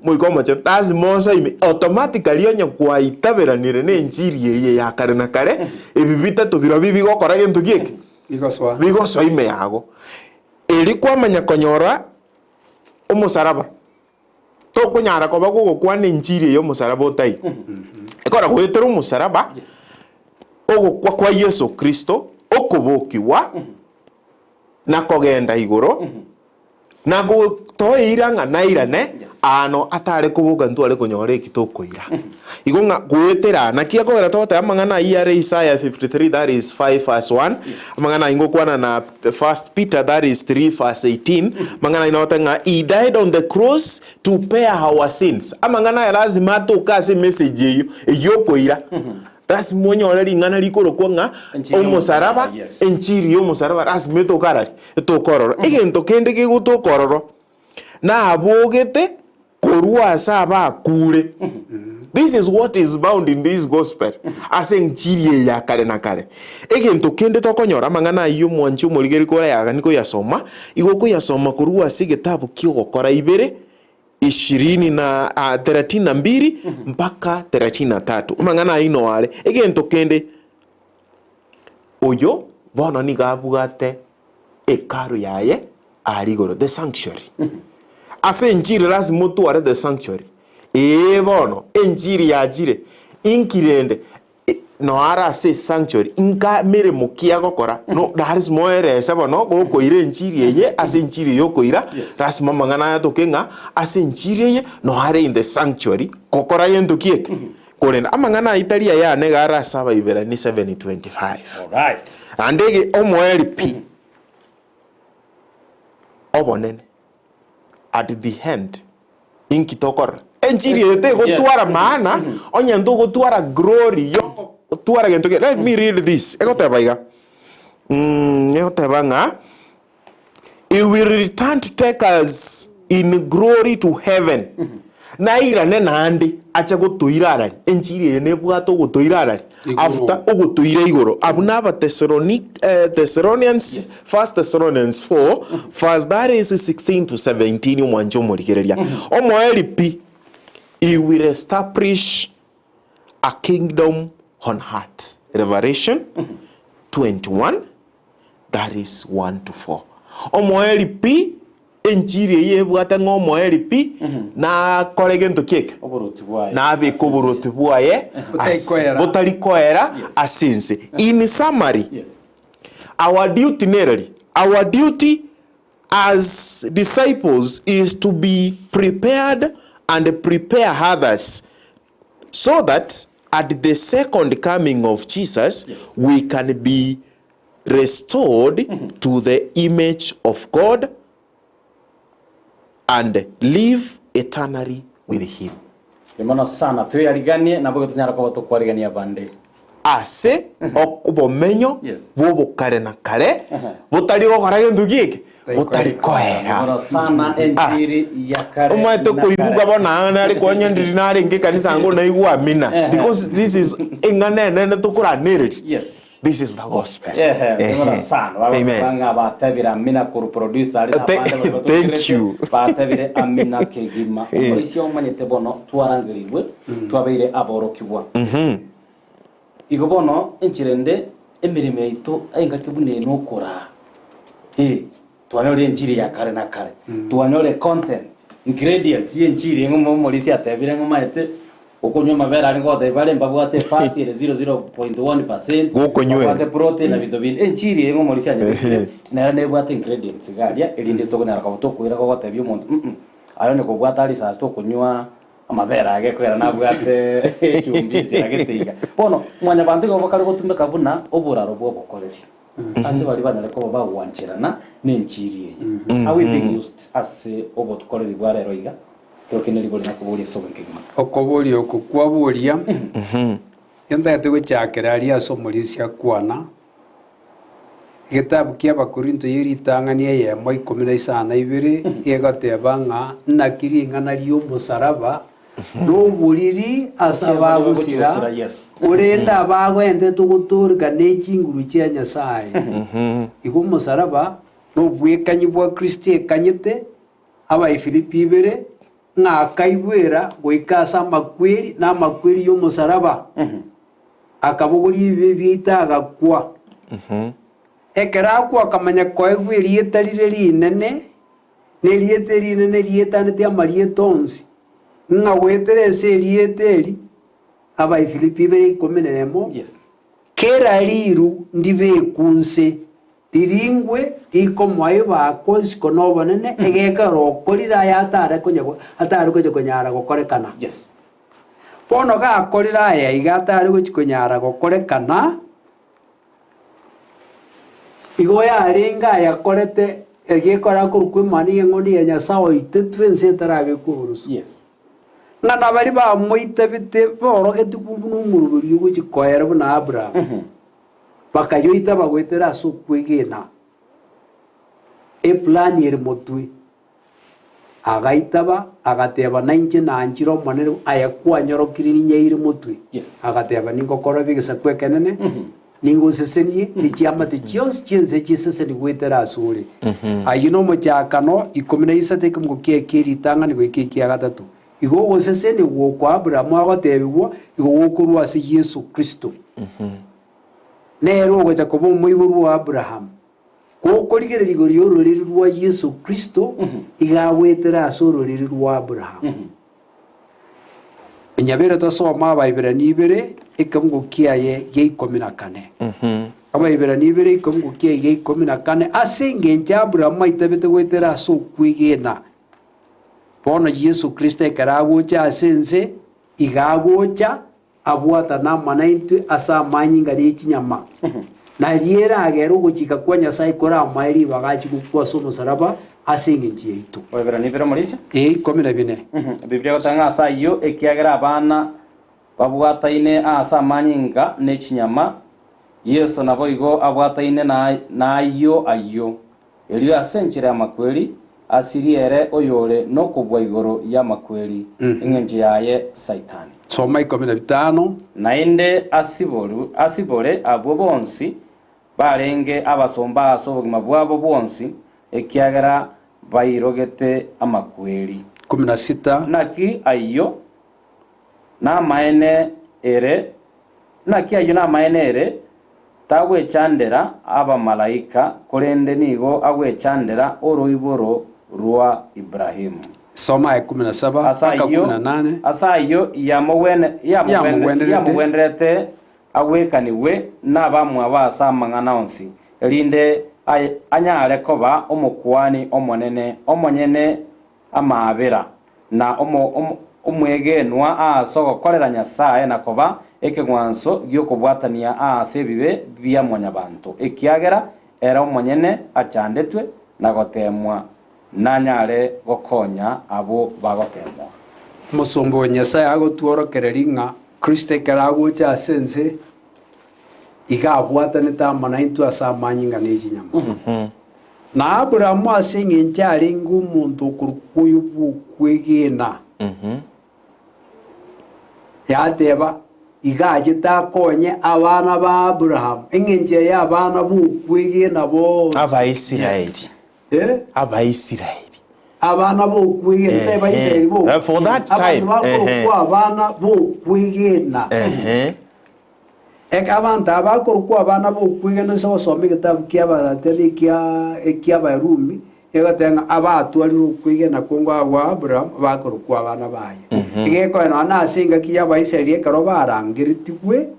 Omoika Omochenu. Lasima osoe ime, automatically onye kwaitaberanire na enchiri eye ya kare na kare, ebi bitato birobio bigokora gento ki eke? Bigosoa. Bigosoa ime yago. Erio kwamanya konyora omosaraba. Tokonyara koba gogokwana enchiri eye y'omosaraba otaiyo. Ekero goetera omosaraba, ogokwa kwa Yeso Kristo, okobokigwa, na kogenda igoro, na gotoeira ng'a nairane, aano atare koboka ntware konyora eki tokoira. Igo ng'a goetera aa, naki ekogera togoteba amang'ana ayio are Isaiah 53 that is 5 verse 1, amang'ana ayio ngokwana na First Peter that is 3 verse 18, amang'ana ayio nagoteba ng'a he died on the cross to pay our sins. Amang'ana aya lazima atoke ase emessage eyio, eyio okoira. Lazima onyore ring'ana rikorokwa ng'a Enchiri omosaraba, y'omosaraba, yes. enchiri y'omosaraba lazima etoke arari, etoke ororo. Egento kende kegotoka ororo, nabogete Korwa ase abakure. This is what is bound in this gospel, ase enchiri eye ya kare na kare. Egento kende tokonyora amang'ana ayio omwanchi omorigeri korayagani koyasoma, igo okoyasoma korwa ase egetabu ki'ogokora ibere ishirini na ah, thelathini na mbili mpaka thelathini na tatu. Amang'ana ayio noo are. Egento kende, oyo bono nigo abwate hekalu yaye aria igoro, the sanctuary. Ase enchiri lasima otware the sanctuary. Ee bono, enchiri yachire, inki rende? E- noare ase esanctuary, nka meremo ki agokora? No, lasima oerese bono, gokoira enchiri eye, ase enchiri eye okoira, Yes. lasima amang'ana aya atoke ng'a ase enchiri eye, noare in the sanctuary, gokora gento ki eke? Korende amang'ana ayio tari ayane iga are ase Abaiberani 7:25. Alright. Naende ege omoeri pi obonene at the end inki tokorora? Enchiri eye tegotwara maana onye ntogotwara glory yogotwara gento kende. Let me read this. Egoteba iga, egoteba ng'a He will return to take us in glory to heaven. Nairane naende ache gotoira arari. Enchiri eye nebwate ogotoira arari. Igoro. After ogotoira igoro. Abwo na Abathesaloni eh, Thessalonians, First Thessalonians 4, verse that is 16 to 17 omwanche omorigereria. Omoeri pi, he will establish a kingdom on earth. Revelation 21 that is 1 to 4. Omoeri pi, enchiri eye ebwate ng'a omoeri pi, nakore gento ki eke? Oboruoti bwaye. Nabeke oboruoti bwaye Botari ase- koera. botari koera Yes. ase ense. In summary, Yes. our duty nereri? Our duty as disciples is to be prepared and prepare others. So that at the second coming of Jesus we can be restored to the image of God and live eternally with him. Mono sana tweyariganie nabo tonyara koba tokwarigania abande. Ase obomenyo Yes. bw'obokare na kare, botari gokora gento gieke, botari koera. Mono sana enchiri ya kare Omanyete na koibuka kare. bono ang'e nare konya ndiri narenge ekanisa ango naigwa amina because this is eng'ana enene tokoranereria. Yes. This is the gospel. Ehe, Ehe. mono sana Amen. bagotanga batebire amina kuru producer ari Thank- nabande bari thank batukerete, you. batebire amina kegima omorisia omanyete bono twarangerigwe twabeire aborokigwa igo bono enchera ende emeremo yaito engaki buna eye nokoraa Eh, twanyore enchiri ya kare na kare twanyore content ingredients ya enchiri ng'omo omorisia atebire ng'omaete okonywa amabere are ngotebia bare mbabwate fat ere 00.1% Gokonywera. babwate protein na binto binde enchiri eye ng'omorisia anyebekire nere nebwate ingredients garia erinde tokonyara koba tokoira gogotebia omonto mm ayo nikobwata risasi tokonywa amabere age kwera nabwate echumbi enchera gete iga bono mwanyabanto igo bakare gotumeka buna oboraro bwa obokoreri ase bari banyare koba bagwancherana na enchiri eye. Are we being used ase obokoreri bwa rero iga kero kende rigori nakoboria ase obonkegima Okoboria oko kwaboria, entagete gochakera aria ase omorisia akwana, egetabu kia Abakorinto ye ritang'ani eyemo ikomi na isano na ibere, egoteba ng'a naki ring'ana ri'omosaraba na oboriri ase abagosira, Gosira, yes. korende abagoentete ogotoreka ne chinguru chia Nyasaye. Igo omosaraba na obwekanyi bwa Kristo ekanyete, Abaefilipi ibere, ng'a akaigwera goika ase amakweri na amakweri y'omosaraba, akabogoria ebibe biaito agakwa. Ekero akwa akamanya koegwa erieta rire rinene, na erieta erinene rietanete amarieta onsi, ng'a goetera ase erieta eri, Abaefilipi ibere ikomi na emo, Yes. kera riru ndibekwe nse, riringwe rikomoa ebako isiko na obonene, egekero okorire aya atare konya atare gocha konyara gokorekana. Yes. Bono gakorire aya iga atare gochi konyara gokorekana, igo yarenge ayakorete egekora korokwa emani y'eng'ondi ya Nyasaye oitetwe ense etarabekwa oborusu. Yes. Ng'a nabari bamoitabete borogetigwe buna omoroberi ogochi koera buna Abraham. Bakayoita bagoetera ase okwegena eplan ere motwe. Agaitaba agateba nainche nanchire omonene aya kwanyorokire ninyeire motwe. Yes. Agateba ningokora egesaku ekenene ningosesenie nichiamate chionsi chiense chiseseni goetera ase ore. Ayio na omochakano ikomi na isato ekemongo kiaye kia eritang'ani goika ekia gatato. Igo ogoseseni gokwa Abrahamu agotebigwa igo gokorwa ase Yeso Kristo. Nere ogocha koba omoiborwa wa Abrahamu. Gokorigereria igoro y'ororeri rwa Yeso Kristo, iga agoetera ase ororeri rwa Abrahamu. Onyabere tosoma Abaibirania ibere ekemungo kiaye gia ikomi na kane. Abaibirania ibere ekemungo kiaye gia ikomi na kane ase engencho Abrahamu aitabete goetera ase okwegena. Bono Yeso Kristo ekero agocha ase ense, iga agocha abwatana amo naintwe ase amanyinga ne chinyama. Na riera agere ogochika kwa Nyasaye koramoe ribaga achie gokwa ase omosaraba ase engencho yaito. Oibirania ibere omorisia Ee, 14. Biblia gotanga ase ayio ekiagera abana babwataine ase amanyinga ne chinyama Yeso nabo igo abwataine na naayio ayio erio ase enchera y'amakweri asiriere oyore nokobua igoro y'amakweri eng'encho yaye Saitani. Soma 15. Naende asiboru asibore abwo bonsi barenge abasomba ase obogima bwabo bwonsi ekiagera bairogete amakweri. 16. Naki ayio namaene ere naki ayio namaene ere tagwechandera abamalaika korende nigo agwechandera oroiboro rwa Ibrahimu. Soma ya 17 Ase mpaka ayio 18. ase ayio Yamogwenerete. yamogwenerete agwekanigwe n'abamwabo ase amang'ana onsi erinde anyare koba omokuani omonene omonyene amaabera na omo, omo, omwegenwa aase ogokorera Nyasae na koba ekeng'wanso gi'okobwatania aase ebibe bia mwanyabanto, ekiagera ere omonyene achandetwe na goteemwa, nanyare gokonya abwo bagoteemwa. Omosomba o Nyasae agotworokereria ng'a Kristo ekero agocha ase ense, iga abwatanete amo naintwe ase amanyinga ne chinyama. Na Aburaamu ase engencho arenge omonto okorokwa oyo bw'okwegena, yateba, Iga achete akonye abana ba Aburaamu, engencho eye abana b'okwegena bonsi. Abaisraeli. Eh? Abaisraeli. Abana b'okwegena, tari Baisraeli boka. Eh, for that Abanto time, bakorokwa ehe. abana b'okwegena. Ehe. Eke abanto aba bakorokwa abana b'okwegena ase ogosoma egetabu ki'Abagalatia na ekia eki'Abarumi, egoteba ng'a abatwarire okwegena kongo agwo Abrahamu bakorokwa abana baye. Egekoe nonya na ase engaki y'Abaisraeli ekero barangeretigwe,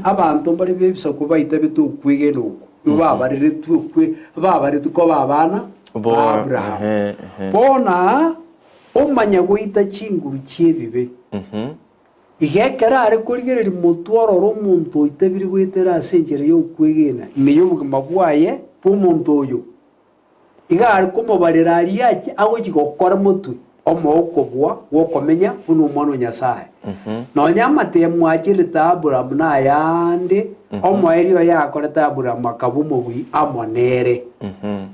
abanto mbare b'ebisaku baitabete okwegena okwo, nigo babareretwe okwe babaretwe koba abana Bo- ba Abrahamu. ehe, ehe. Bono aa, omanye goita chinguru chi'ebibe. Iga ekero are korigereria motwe orore omonto oitabire goetera ase enchera y'okwegena ime y'obogima bwaye bw'omonto oyo, iga are komobarera aria ache agochia gokora motwe omoe okobua gw'okomenya buna omwana o Nyasae. Nonya amatemo acherete Aburaamu na ayande, omoerio oye akorete Aburaamu akaba omobui amo nere,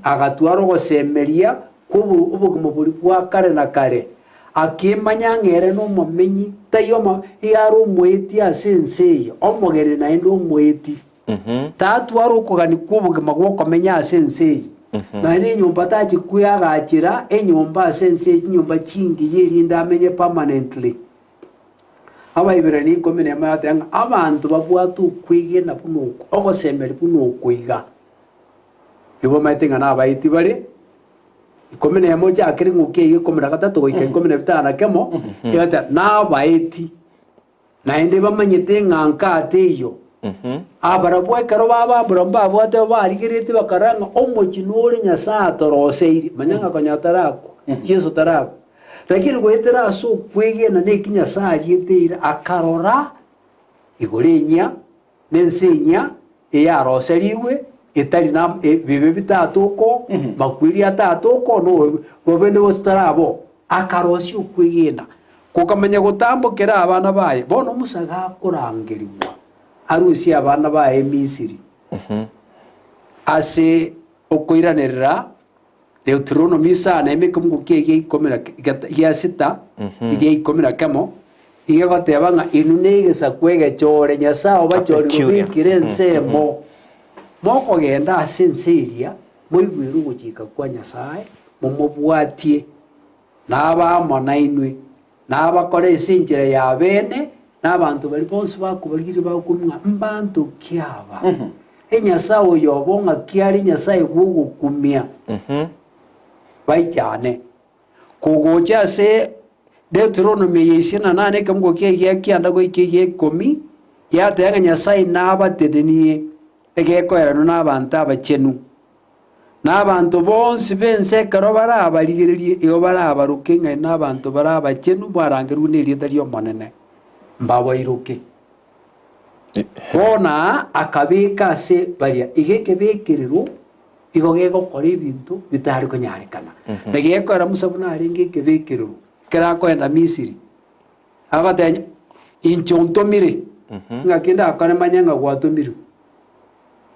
agatwara ogosemeria kw'obogima boria bwa kare na kare. Akemanya ng'a ere nomomenyi, tai omo, iga are omoeti ase ense eye, omogeni naende omoeti. Tatwara okogania kw'obogima gw'okomenya ase ense eye, naende enyomba tachia kweagachera enyomba ase ense eye, chinyomba chingiya erinde amenye permanently. Abaibirania ikomi nemo yateba ng'a abanto babwate okwegena buna oko, ogosemeria buna oko iga, nigo bamaete ng'a nabaeti bare. Ikomi nemo ochakere ng'okia eyio ikomi na gatato goika ikomi na bitano na kemo, egoteba nabaeti, naende bamanyete ng'a nkate eyio. Abarabwo ekero baba Aburaamu babwate barigereretie bakarora ng'a omochie nore Nyasae atoroseirie, manya ng'a konya tarakwa, Yeso tarakwa. Lakini goetera ase okwegena na eki Nyasae ariete eira, akarora igoro enyia, na ense enyia eyaroserigwe etari na ebibe bitatokoo, makweri atatokoo, na obobe bobende bwonsi taraboo. Akarosia okwegena, kokamanya gotambokera abana baye. Bono Musa gakorangerigwa arusie abana baye Misiri ase okoiranerera Deuteronomi isano ime ekemungu kiaye gia ikomi na gia sita, gia ikomi na kemo, iga egoteba ng'a inwe negesaku egechore, Nyasae obachorire Peculiar. obekire ensemo, mokogenda ase ense eria, moigwere ogochika kwa Nyasae, momobwatie, nabe amo nainwe, nabakore ase enchera ya beene, na abanto baria bonsi bakobarigereria bagokumia ng'a mbanto ki aba? Enyasae oyo obo ng'aki are Nyasae bw'ogokumia, baichane. Kogocha ase Deuteronomi eye isini na nane ekemungo kiaye gia kianda goika egia ikomi, yateba ng'a Nyasae nabatenenie egekoeranwa na abanto abachenu. Na abanto bonsi b'ense ekero barabarigererie, igo barabaroke ng'a nabanto bare abachenu barangerigwe nerieta ri'Omonene, mbabairoke. Bono aa akabeka ase baria iga ekebekerero igo gegokora ebinto bitari konyarekana. Na gekoera Musa buna arenge ekebekerero ekero akoenda Misiri, agoteba inche ontomire, ng'aki ndakore manye ng'a gwatomirwe.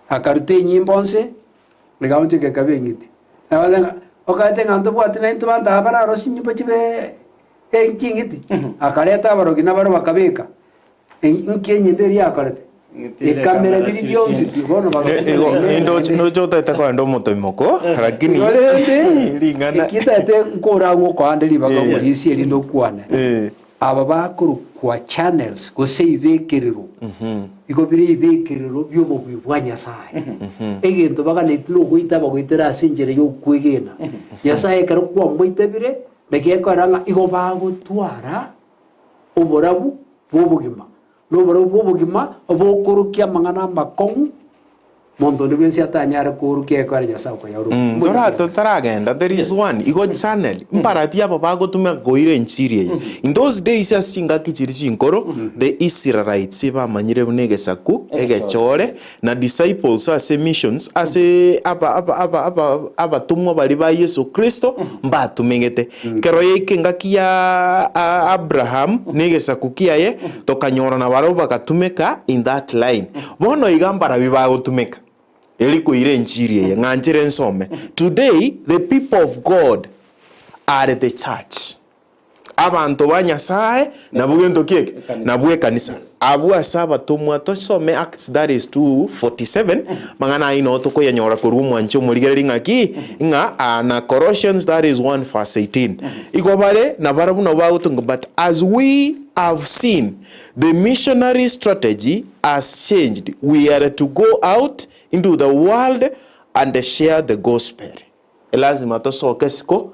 Akaruta enyimbo nse, egaonchoka ekaba eng'iti. Nabatebi ng'a okaete ng'a ntobwati naintwe banto aba bararosie chinyimbo chibe ching'iti? Akareta abarogi nabaro bakabeka. Inki enyimbo eria yakorete? Ekamera biri bionsi pi. Bono Ndoche otagete kogenda omotoimoko lakini Igo rende ring'ana eki ntagete nkore ngokoa ande ribaga omorisia erinde okwane. Aba bakorokwa channels gose ebibekerero, igo bire ebibekerero bi'obobui bwa Nyasae. Egento baganetie nogoita bagoitera ase enchera y'okwegena. Nyasae ekero kwamoitabire, naki ekora ng'a igo bagotwara oborabu bw'obogima, na oborabu bw'obogima bokorokia amang'ana amakong'u. Monto onde bwensi atanyare koorokia egekora Nyasae okoyaorokia. Mm, Mbuna tora totaragenda there is one igo channel mbarabi aba bagotumeka koira enchiri eye in those days ase chingaki chiri chinkoro the Israelites bamanyire buna egesaku egechore na disciples ase missions ase aba aba aba aba abatomwa baria ba Yeso Kristo mbatumegete kero yaika engaki ya a Abraham na egesaku kiaye tokanyora nabarabwo bagatumeka in that line. Bono iga mbarabi bagotumeka eri koira enchiri eye, ng'a nchere nsome. Today the people of God are the church. Abanto ba Nyasae nabwo gento ki eke? Nabwo ekanisa. Abwo ase abatomwa tosome Acts that is 2:47 mang'ana ayio noo tokoyanyora korwa omwanchi omorigereria ng'aki? Ng'a ah na Colossians that is 1 verse 18. Igo bare nabarabwo nabo bagotunga but as we have seen The missionary strategy has changed, we are to go out into the world and share the gospel. Elasima tosoke isiko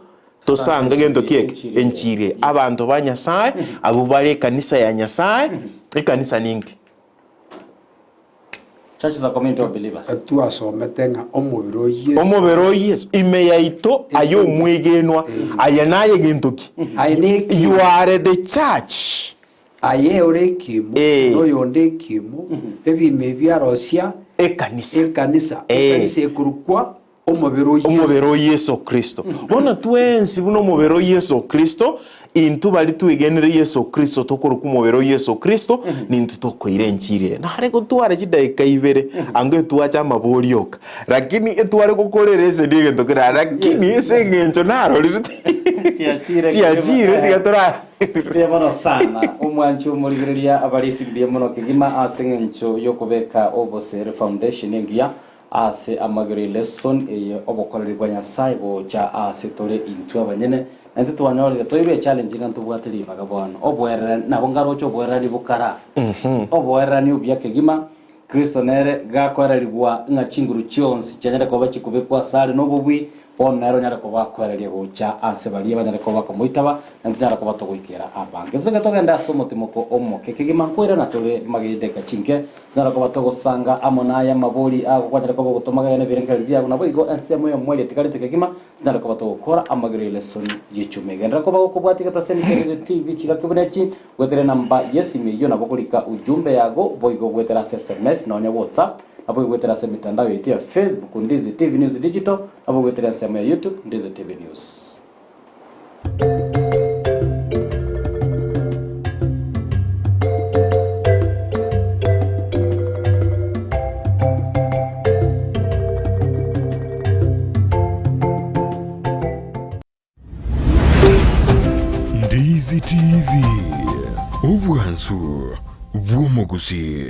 tosange gento ki eke? Enchiri eye. Abanto ba Nyasae abwo bare ekanisa ya Nyasae, ekanisa ninki? Church is a community of believers. Twasomete ng'a omobere o Yeso. Omobere o Yeso ime yaito aye omwegenwa, aye naye gento ki? Aye nekimo. You are the church. Aye ore ekimo, Eh. na oyonde ekimo, ebimo ebi arosia Ekanisa. ekanisa, Eh. ekanisa ekorokwa omobere o Yeso. Omobere o Yeso Kristo. Bono twensi buna omobere o Yeso Kristo, intwe baria twegenire Yeso Kristo tokorokwa omobere o Yeso Kristo, nintwe tokoira enchiri eye. Nare gotwara chidaeka ibere, ango etwache amabori oka, lakini etware gokorera esegi egento kera, lakini ase eng'encho narorire Chiachire chiachire tiga tora Mbuya mono sana, omwanchi omorigereria abarisi mbuya mono kegima ase eng'encho yokobeka obosere foundation engiya ase amagero elesson eye obokoreri bwa Nyasae gocha ase tore intwe abanyene na intwe twanyorire toirwe echallenge ng'a ntobwate ribaga bono oboererani nabo ngaroche oboererani bokara oboererani obuya kegima Kristo nere gakoererigwa ng'a chinguru chionsi chianyare koba chikobekwa asare nobobui, bono nere onyare koba akoereria gocha ase baria banyare koba bakomoitaba, na ntonyare koba togoikera abange. Totige togende ase omotimoko omoke kegima nkoirana tore magedeka chinke, tonyare koba togosanga amo naye amabori ago kwanyare koba ogotoma gega nebirengererio biago, naboigo ensemo y'omoerio etigarete kegima, tonyare koba togokora amagero y'elesoni y'echuma. Genderera koba gokobwatia egetaseni kia Ririo TV chigaki buna echi, Goetera enamba y'esimi eyio nabo korika ujumbe yago, boigo goetera ase sms nonya WhatsApp, naboigo goetera ase emitandao yaito ya Facebook, Ndizi TV News Digital, nabo goetera ensemo ya YouTube, Ndizi TV News. Ndizi TV, obwansu bw'omogusi.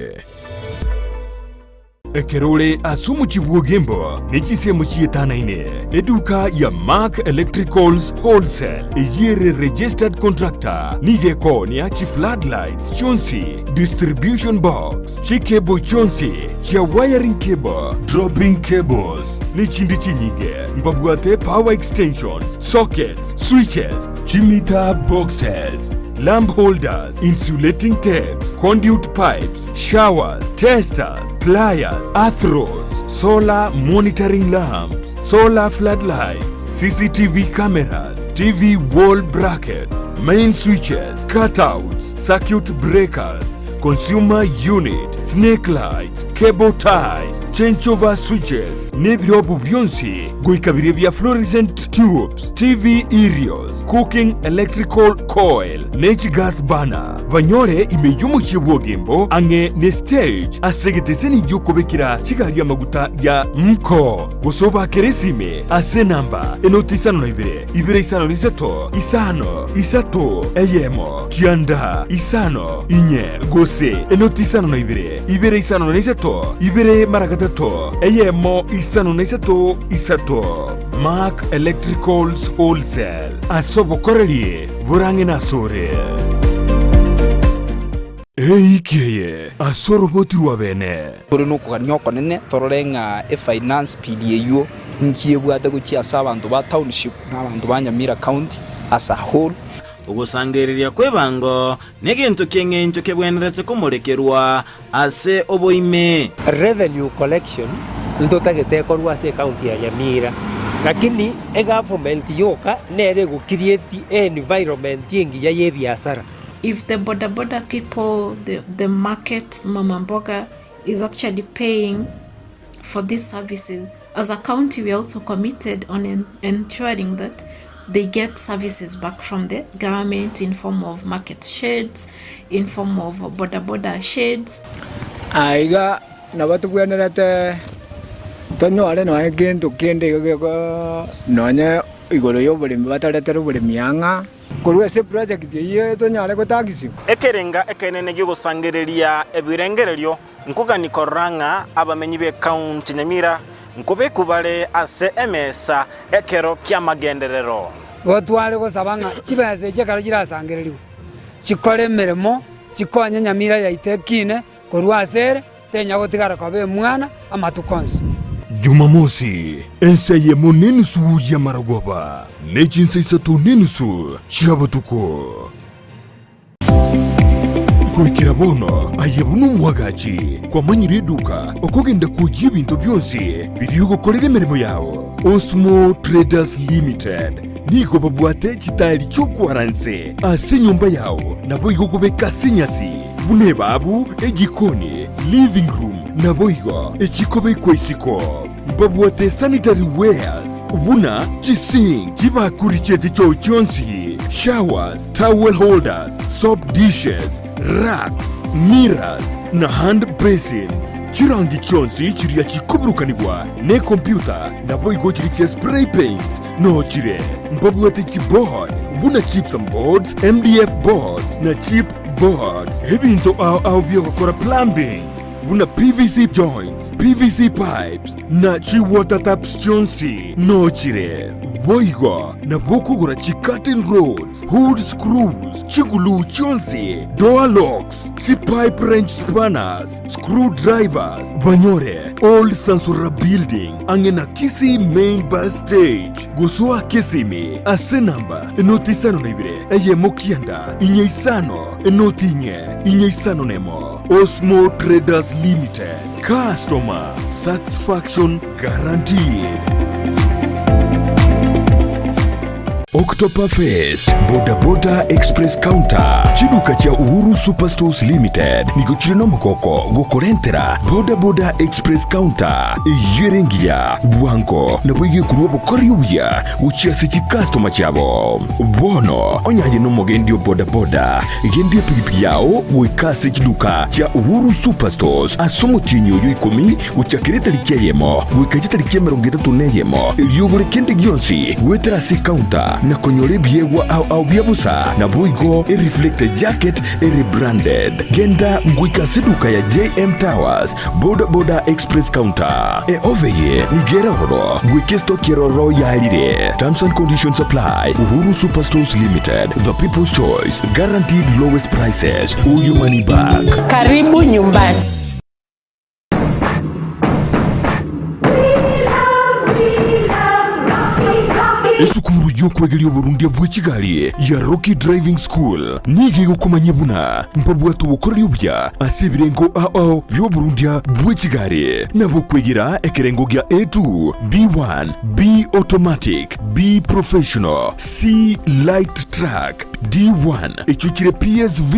Ekero ore ase omochie bw'Ogembo ne chinsemo chietanaine, eduka ya Mark Electricals Wholesale eyio ere registered contractor nigo ekoonia chi floodlights chionsi, distribution box, chicable chionsi chia wiring cable, dropping cables, ne chinde chinyinge. Mbabwate power extensions, sockets, switches, chimeter boxes, lamp holders, insulating tapes, conduit pipes, showers, testers, pliers, earth rods, solar monitoring lamps, solar floodlights, CCTV cameras, TV wall brackets, main switches, cutouts, circuit breakers, consumer unit, snake lights, cable ties, changeover switches, nebirobu bionsi goika biria bia fluorescent tubes, TV aerials, cooking electrical coil, ne chigas burner. Banyore ime y'omochie bw'Ogembo ang'e ne stage ase egeteseni gi'okobekera chigari amaguta ya Mko. Gose obakere esime ase enamba enoti isano na ibere, ibere isano na isato, isano, isato, eyemo, kianda, isano, inye, gose enoti isano na ibere, ibere isano na isato, ibere mara gatato, eyemo, isano na isato, isato. Mark Electricals Wholesale, ase obokoreri borang'e nasore. Eiki eye ase oroboti rwa bene. Tore nokogania okonene torore ng'a efinance bill eyio inki ebwate gochia ase abanto ba township na abanto ba Nyamira county as a whole. Ogosangereria kw'ebango negento ki'engencho kebwenerete komorekerwa ase oboime. Revenue collection. Ntotagete ekorwe ase ecounty ya Nyamira, lakini egovernment yoka nere ego create environment engiya ya ebiasara. If the boda boda people, the, the market, mama mboga is actually paying for these services, as a county we are also committed on en ensuring that they get services back from the government in form of market sheds, in form of boda boda sheds. Aiga nabo tobwenerete tonyore nonya gento kende iga geko nonye igoro y'oboremi bataretere oboremi ang'a. Korwa ase eproject eyio tonyare gotaxigwa. Ekerenga ekenene gi'ogosangereria ebirengererio nkogania korora ng'a abamenyi b'ekaunti Nyamira nkobekwa bare ase emesa ekero ki'amagenderero. Igo tware gosaba ng'a chibesa echi ekero chirasangererigwe, chikore emeremo, chikonye Nyamira yaito ekine korwa ase ere, tenya gotigara koba emwana amatuko onsi. Jumamosi, ensa eyemo nenusu y'amaragoba, ne chinsa isato nenusu chia botuko. Goikera bono aye buna omwagachi kwamanyire eduka okogenda kwoyia ebinto bionsi biria ogokorera emeremo yao. Osmo Traders Limited nigo babwate chitaeri chi'okwara nse ase enyomba yao naboigo okobeka ase enyasi buna ebabu, ejikoni, living room naboigo echikobekwa isiko. Mbabwate sanitary wares buna chisink, chibakuri chie chichoo chionsi, showers, towel holders, soap dishes, racks, mirrors, na hand basins. Chirangi chionsi chiria chikoburukanigwa nekompyuta naboigo chiria chia spray paints noo chire. Mbabwate chiboard buna gypsum boards, MDF boards na chip boards. Ebinto ao ao biogokora plumbing buna PVC joints, PVC pipes na chi water taps chionsi noo chire. Boigo nabo okogora chi curtain rods, hood screws, chiguluu chionsi, door locks, chi pipe wrench spanners, screw drivers, banyore Old Sansora Building ang'e na Kisii Main Bus Stage. Gosoa Kisimi ase namba enoti isano na ibere eyemo kianda inye isano enoti inye inye isano nemo. Osmo Traders Limited, customer satisfaction guaranteed. October Fest, Boda Boda Express Counter, chiduka chia Uhuru Superstores Limited nigo chire nomogoko gokorentera Boda Boda Express Counter eyio ere engiya, bwango nabo egekorwa obokori obuya gochia ase chikastoma chiabo. Bono onye aye nomogendi o boda boda, Gendia epigipigi yao goika ase chiduka chia Uhuru Superstores ase omotienyi oyo ikomi gochakera etariki eyemo goika chitariki emerongo etato na eyemo, erio ogore kende gionsi goetera ase ecounter na konyora ebiegwa ao ao bia bosa, naboigo ereflector jacket ere branded. Genda goika ase eduka ya JM Towers, Boda Boda Express Counter. Eofa eye nigo ere ororo goika estoki eroro yaerire. Terms and conditions apply. Uhuru Superstores Limited, the people's choice, guaranteed lowest prices or your money back. Karibu nyumbani. Esukuru y'okwegeria oborundia bwe chigari ya Rocky Driving School nigo egokomanyia buna mbabwate obokoreri obuya ase ebirengo ao ao bi'oborundia bwe chigari, nabo okwegera ekerengo gia A2, B1, B Automatic, B Professional, C Light Truck, D1 echio chire PSV,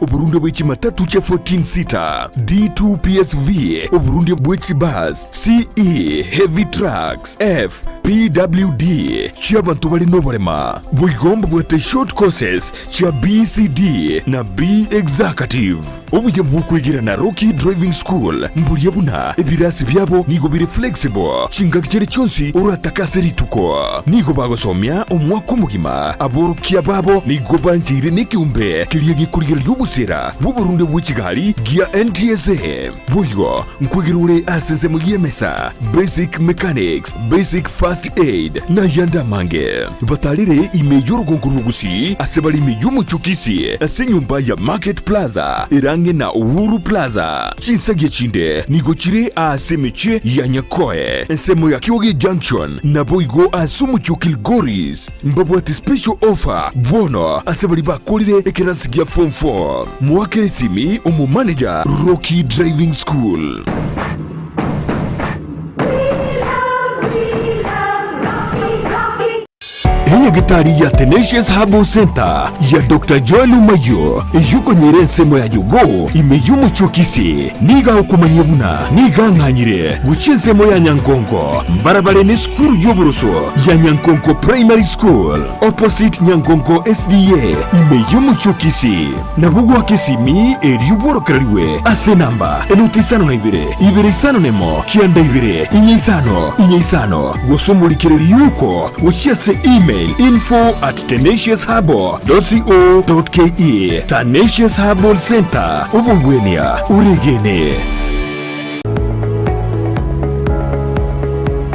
oborundia bwe chimatatu chia 14 seater, D2 PSV, oborundia bwe chibus, CE Heavy Trucks, F PWD chi'abanto bare noborema. Boigo mbabwate short courses chia BCD na B Executive. Obuya bw'okwegera na Rocky Driving School mboria buna ebirasi biabo nigo bire flexible chingaki chiria chionsi oratake ase rituko. Nigo bagosomia omwaka omogima. Aborokia babo nigo bancheire nekeombe keria gekorigereria obosera bw'oborunde bwe chigari gia NTSA. Boigo nkwegera ore ase ensemo y'emesa, basic mechanics, basic first aid, na ayande amange. Batarire ime y'orogongo rw'Ogusii ase bare ime y'omochie o Kisii ase enyomba ya Market Plaza ere ang'e na Uhuru Plaza. Chinsagia chinde nigo chire ase emechie ya Nyakoe, ensemo ya Kioge Junction, naboigo ase omochie o Kilgoris. Mbabwate special offer bono ase baria bakorire ekerasi gia form 4. Moakere esimi omo manager Rocky Driving School. Enyagetari ya Tenacious Herbal Centre ya Doctor Joel Omayio eyio okonyora ensemo ya Jogoo ime y'omochie o Kisii nigo agokomanyia buna nigo ang'anyire gochia ensemo ya Nyankonko mbarabare nesukuru y'oboroso ya Nyankonko Primary School opposite Nyankonko SDA ime y'omochie o Kisii. Nabo goaka esimi erio bworokererigwe ase enamba enoti isano na ibere, ibere isano nemo, kianda ibere, inye isano, inye isano, gose omorikereri yuko gochia ase email info@tenaciousherbal.co.ke. Tenacious Herbal Centre, obogwenia oregene.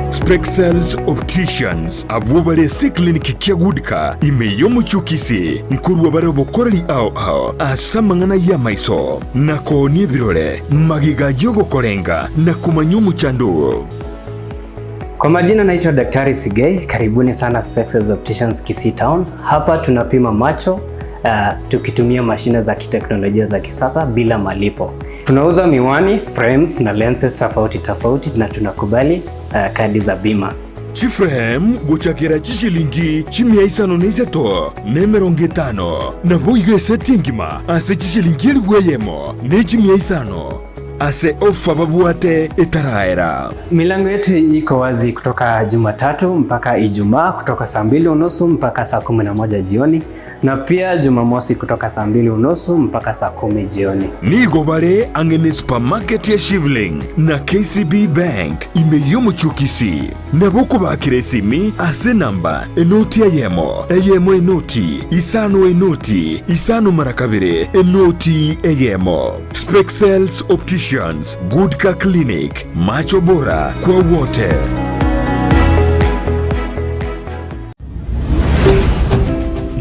Spexels Opticians abwo bare ase eclinic kia Goodcar ime y'omochie o Kisii nkorua bare obokoreri ao ao ase amang'ana y'amaiso na koonia ebirore magega y'ogokorenga na komanya omochando oo. Kwa majina naitwa Daktari Sigei, karibuni sana Spexels Opticians Kisii Town. Hapa tunapima macho uh, tukitumia mashine za kiteknolojia za kisasa bila malipo. Tunauza miwani, frames na lenses tofauti tofauti na tunakubali uh, kadi za bima. Chiframe gochakera chishilingi chimia isano na isato na emerongo etano, naboigo eseti engima ase chishilingi elifu eyemo ne chimia isano ase ofa babwate etaraera. Milango yetu iko wazi kutoka Jumatatu mpaka Ijumaa kutoka saa mbili unusu mpaka saa 11 jioni na pia Jumamosi kutoka saa mbili unusu mpaka saa 10 jioni. Nigo bare ang'e ne supermarket ya Shivling na KCB Bank ime y'omochie o Kisii. Nabo okobakera esimi ase enamba enoti eyemo, eyemo enoti, isano enoti, isano mara kabere, enoti eyemo. Spexels Opticians, Goodcar Clinic, macho bora kwa wote.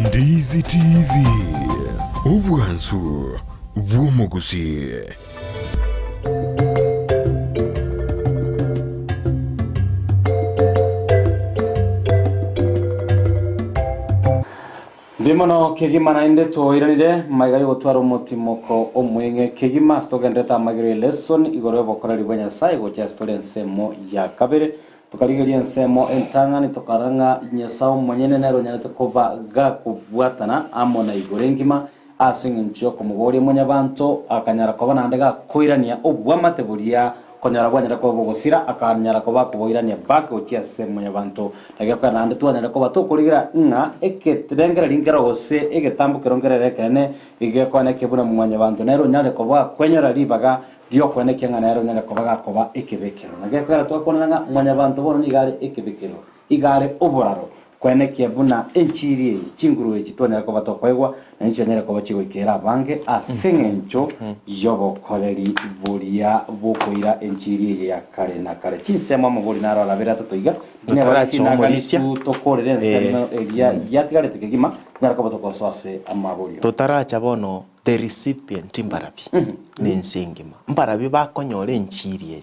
Ndizi TV, obwansu bw'omogusii. Mbuya mono kegima naende twoiranire maiga y'ogotwara omotimoko omweng'e kegima ase togenderete amagero y'elesson igoro y'obokoreri bwa Nyasaye gocha ase tore ensemo ya kabere. Tokarigereria ensemo entang'ani tokarora ng'a Nyasae omonyene nere onyarete koba gakobwatana amo na igoro engima ase engencho y'okomoboria mwanyabanto, akanyara koba naende gakoirania obwamate boria konyora bwanyare koba bogosira, akanyara koba akoboirania back gochia ase mwanyabanto. Na gekogera naende twanyare koba tokorigereria ng'a ekerengererio nkero gose egetambo kero nkerere ekenene gekoena eke buna mwanyabanto nere onyare koba kwenyora ribaga Ri'okoenekia ng'a nere onyare koba gakoba ekebekero. Na gekogera twakwanera ng'a Mwanyabanto bono nigo are ekebekero, igo are oboraro, koenekia buna enchiri eye, chinguru echi twanyare koba tokoegwa, nainche chianyare koba chigoikera abange ase eng'encho y'obokoreri boria bw'okoira enchiri eye ya kare na kare. Chinsemo amabori naro arabere atato iga, Totaracha omorisia. Neba tokorere ensemo eria yatigarete kegima, tonyare koba tokosoa ase amaborio. Totaracha bono The recipient mbarabi nense engima, mbarabi bakonyora enchiri eye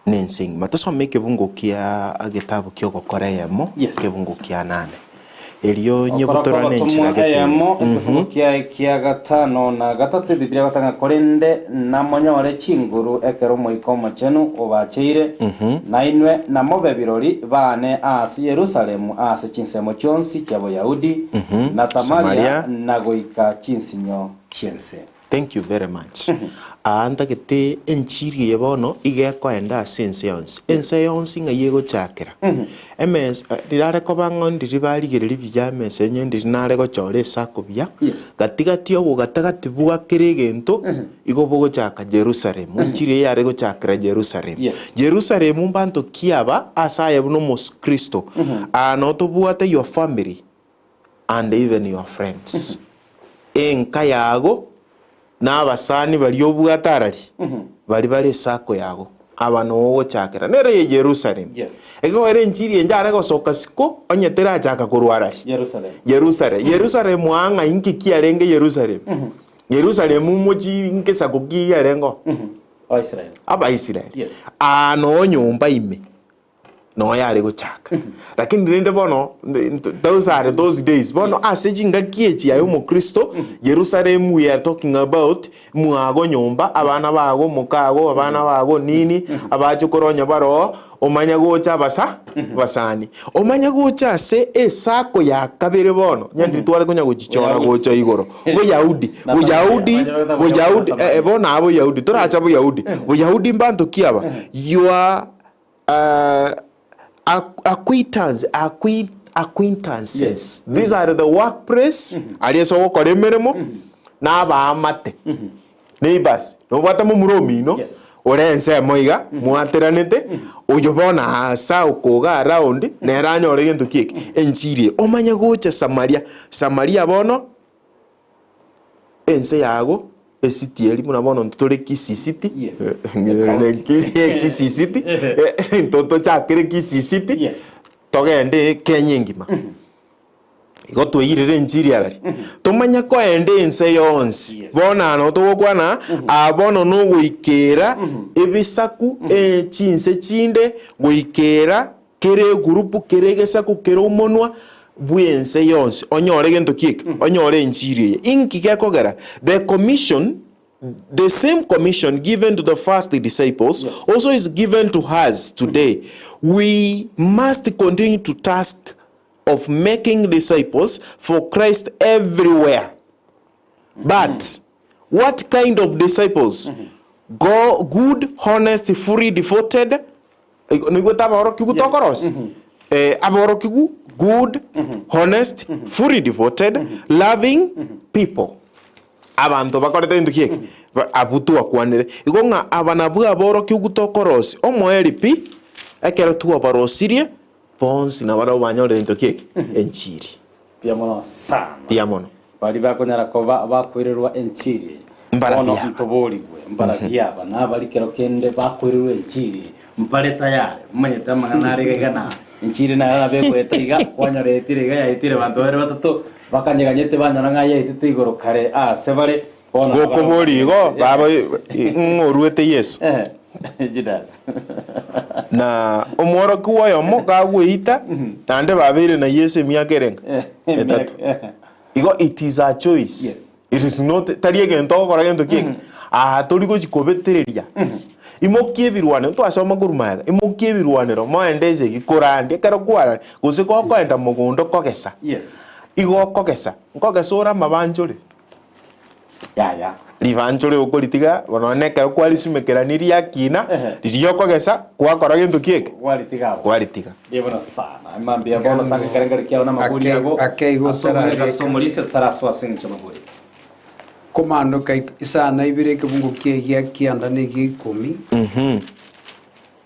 nense engima. Tosome ekebungo kia egetabu kia ogokora eyemo, ekebungo kia nane. Erio Okora nyebutorane kw'abatomwa enchera gete eyemo, ekefungo kiaye kia gatano na gatato Ebibilia egoteba ng'a korende namonyore chinguru ekero Omoika Omochenu obacheire, na inwe namobe birori baane aase Yerusalemu aase chinsemo chionsi chia Boyahudi, na Samaria, Samaria. na goika chinsinyo chi'ense. Thank you very much. Aa ntagete enchiri eye bono iga ekoenda ase ense yonsi. Ense yonsi ng'ai egochakera. Emesa rirare koba ng'a ndiri barigereria buya emesa enye ndiri nare gochora esako buya, gati gati obogatagati bwa kera egento igo bogochaka Jerusalem. Enchiri eye yare gochakera Jerusalem. Jerusalem mbanto ki aba ase aye buna omokristo? Aa noo tobwate your family. and even your friends. Enka yago na abasani baria obwate arari, baria bare esako yago, aba noo ogochakera. Nere ye Jerusalem. Yes. Ekero enchiri enche are gosoka siko, onye terachaka korwa arari. Yerusalem. Yerusalem. Yerusalem aa ng'a inki kiarenge Yerusalem? Yerusalem mochi nkesaku ki kiarenge oo? Abaisraeli. Abaisraeli. Yes. Aa noo nyomba ime. Noo yare gochaka. Lakini rende bono, those are those days. Bono ase chingaki echi aye omokristo, Jerusalem we are talking about, mwago nyomba, abana bago, mokago, abana bago, nini, abachokoro onye baroo, omanye gocha abasa, abasani. Omanye gocha ase esako ya kabere bono, onye ndiri tware konya gochichora gocha igoro, Boyahudi, Boyahudi, Boyahudi, eh, eh, bono aa Boyahudi, toracha Boyahudi. Boyahudi mbanto ki aba? Your acquaintance, acquaintances. These are the workplace, aria ase ogokora emeremo, na abaamate, neighbors. Nobwate momura omino, ore ensemo iga, mwateranete, oyo bono ase okoga around, nere anyore gento ki eke? Enchiri eye. Omanye gocha Samaria, Samaria bono, ense yago esiti eria buna bono intwe tore Kisii City, Kisii City, intwe tochakere Kisii City, togende Kenya engima. Igo tweirire enchiri arari, tomanye koenda ense yonsi. Bono aa nabo togokwana, aa bono nogoikera ebisaku, chinse chinde, goikera Kera egurupu, kera egesaku, kera omonwa bw'ense yonsi onyore gento ki eke? Onyore enchiri eye. Inki gekogera? The commission, the same commission given to the first disciples also is given to us today. We must continue to task of making disciples for Christ everywhere. But what kind of disciples? Go, good, honest, fully devoted, Noigwete aborokigwa tokorosia? Eh, aborokigwa, good, honest, fully devoted, loving people. Abanto bakorete gento ki eke? Ba- Abwo twakwanire. Igo ng'a aba nabwo aborokigwa tokorosia, omoerio pi, ekero twabarosirie, bonsi nabarabwo banyorire gento ki eke? Enchiri. Mbuya mono sana. Mbuya mono. Baria bakonyara koba bakoirerwa enchiri, Mbarabia bono aba. ntoborigwe, mbarabia aba nabari kero kende bakoirerwa enchiri, mbare tayari, omanyete amang'ana are iga iga na enchiri nayo nabo egoeta iga, kwanyora yaetire iga yaetire abanto babere batato, bakanyeganyete banyora ng'a yaetete igoro kare aase bare, bono nabo Gokoboria igo, baba ng'o oruete Yeso? Judas. Na omworokigwa oyomo gagweita, naende babeire na Yeso emiaka erenga? Etato. Igo it is a choice. Yes. It is not, tari egento ogokora gento kieke. Aa tori gochi kobetereria. Imokia ebirwanero, twasoma korwa magega, imokia ebirwanero moende esegi korandia ekero kwarari, gose gokoenda mogondo kogesa. Yes. Igo okogesa, nkogesa ore amabanchore. Yaya. Ribanchore okoritiga, bono nonye ekero kwarisumekerania riakina, Ehe. riria okogesa, kwakora gento ki eke? Gwaritiga abwo. Kwaritiga. Mbuya mono sana. Mambia bono sanga ekerengerio kiao na amabori Ake- ago. ake igo Ase omonene tarareka. kabisa omorisia totarasoa ase eng'encho y'amabori. Komanoka isano ibere ekebungo kia egia kianda na egia ikomi,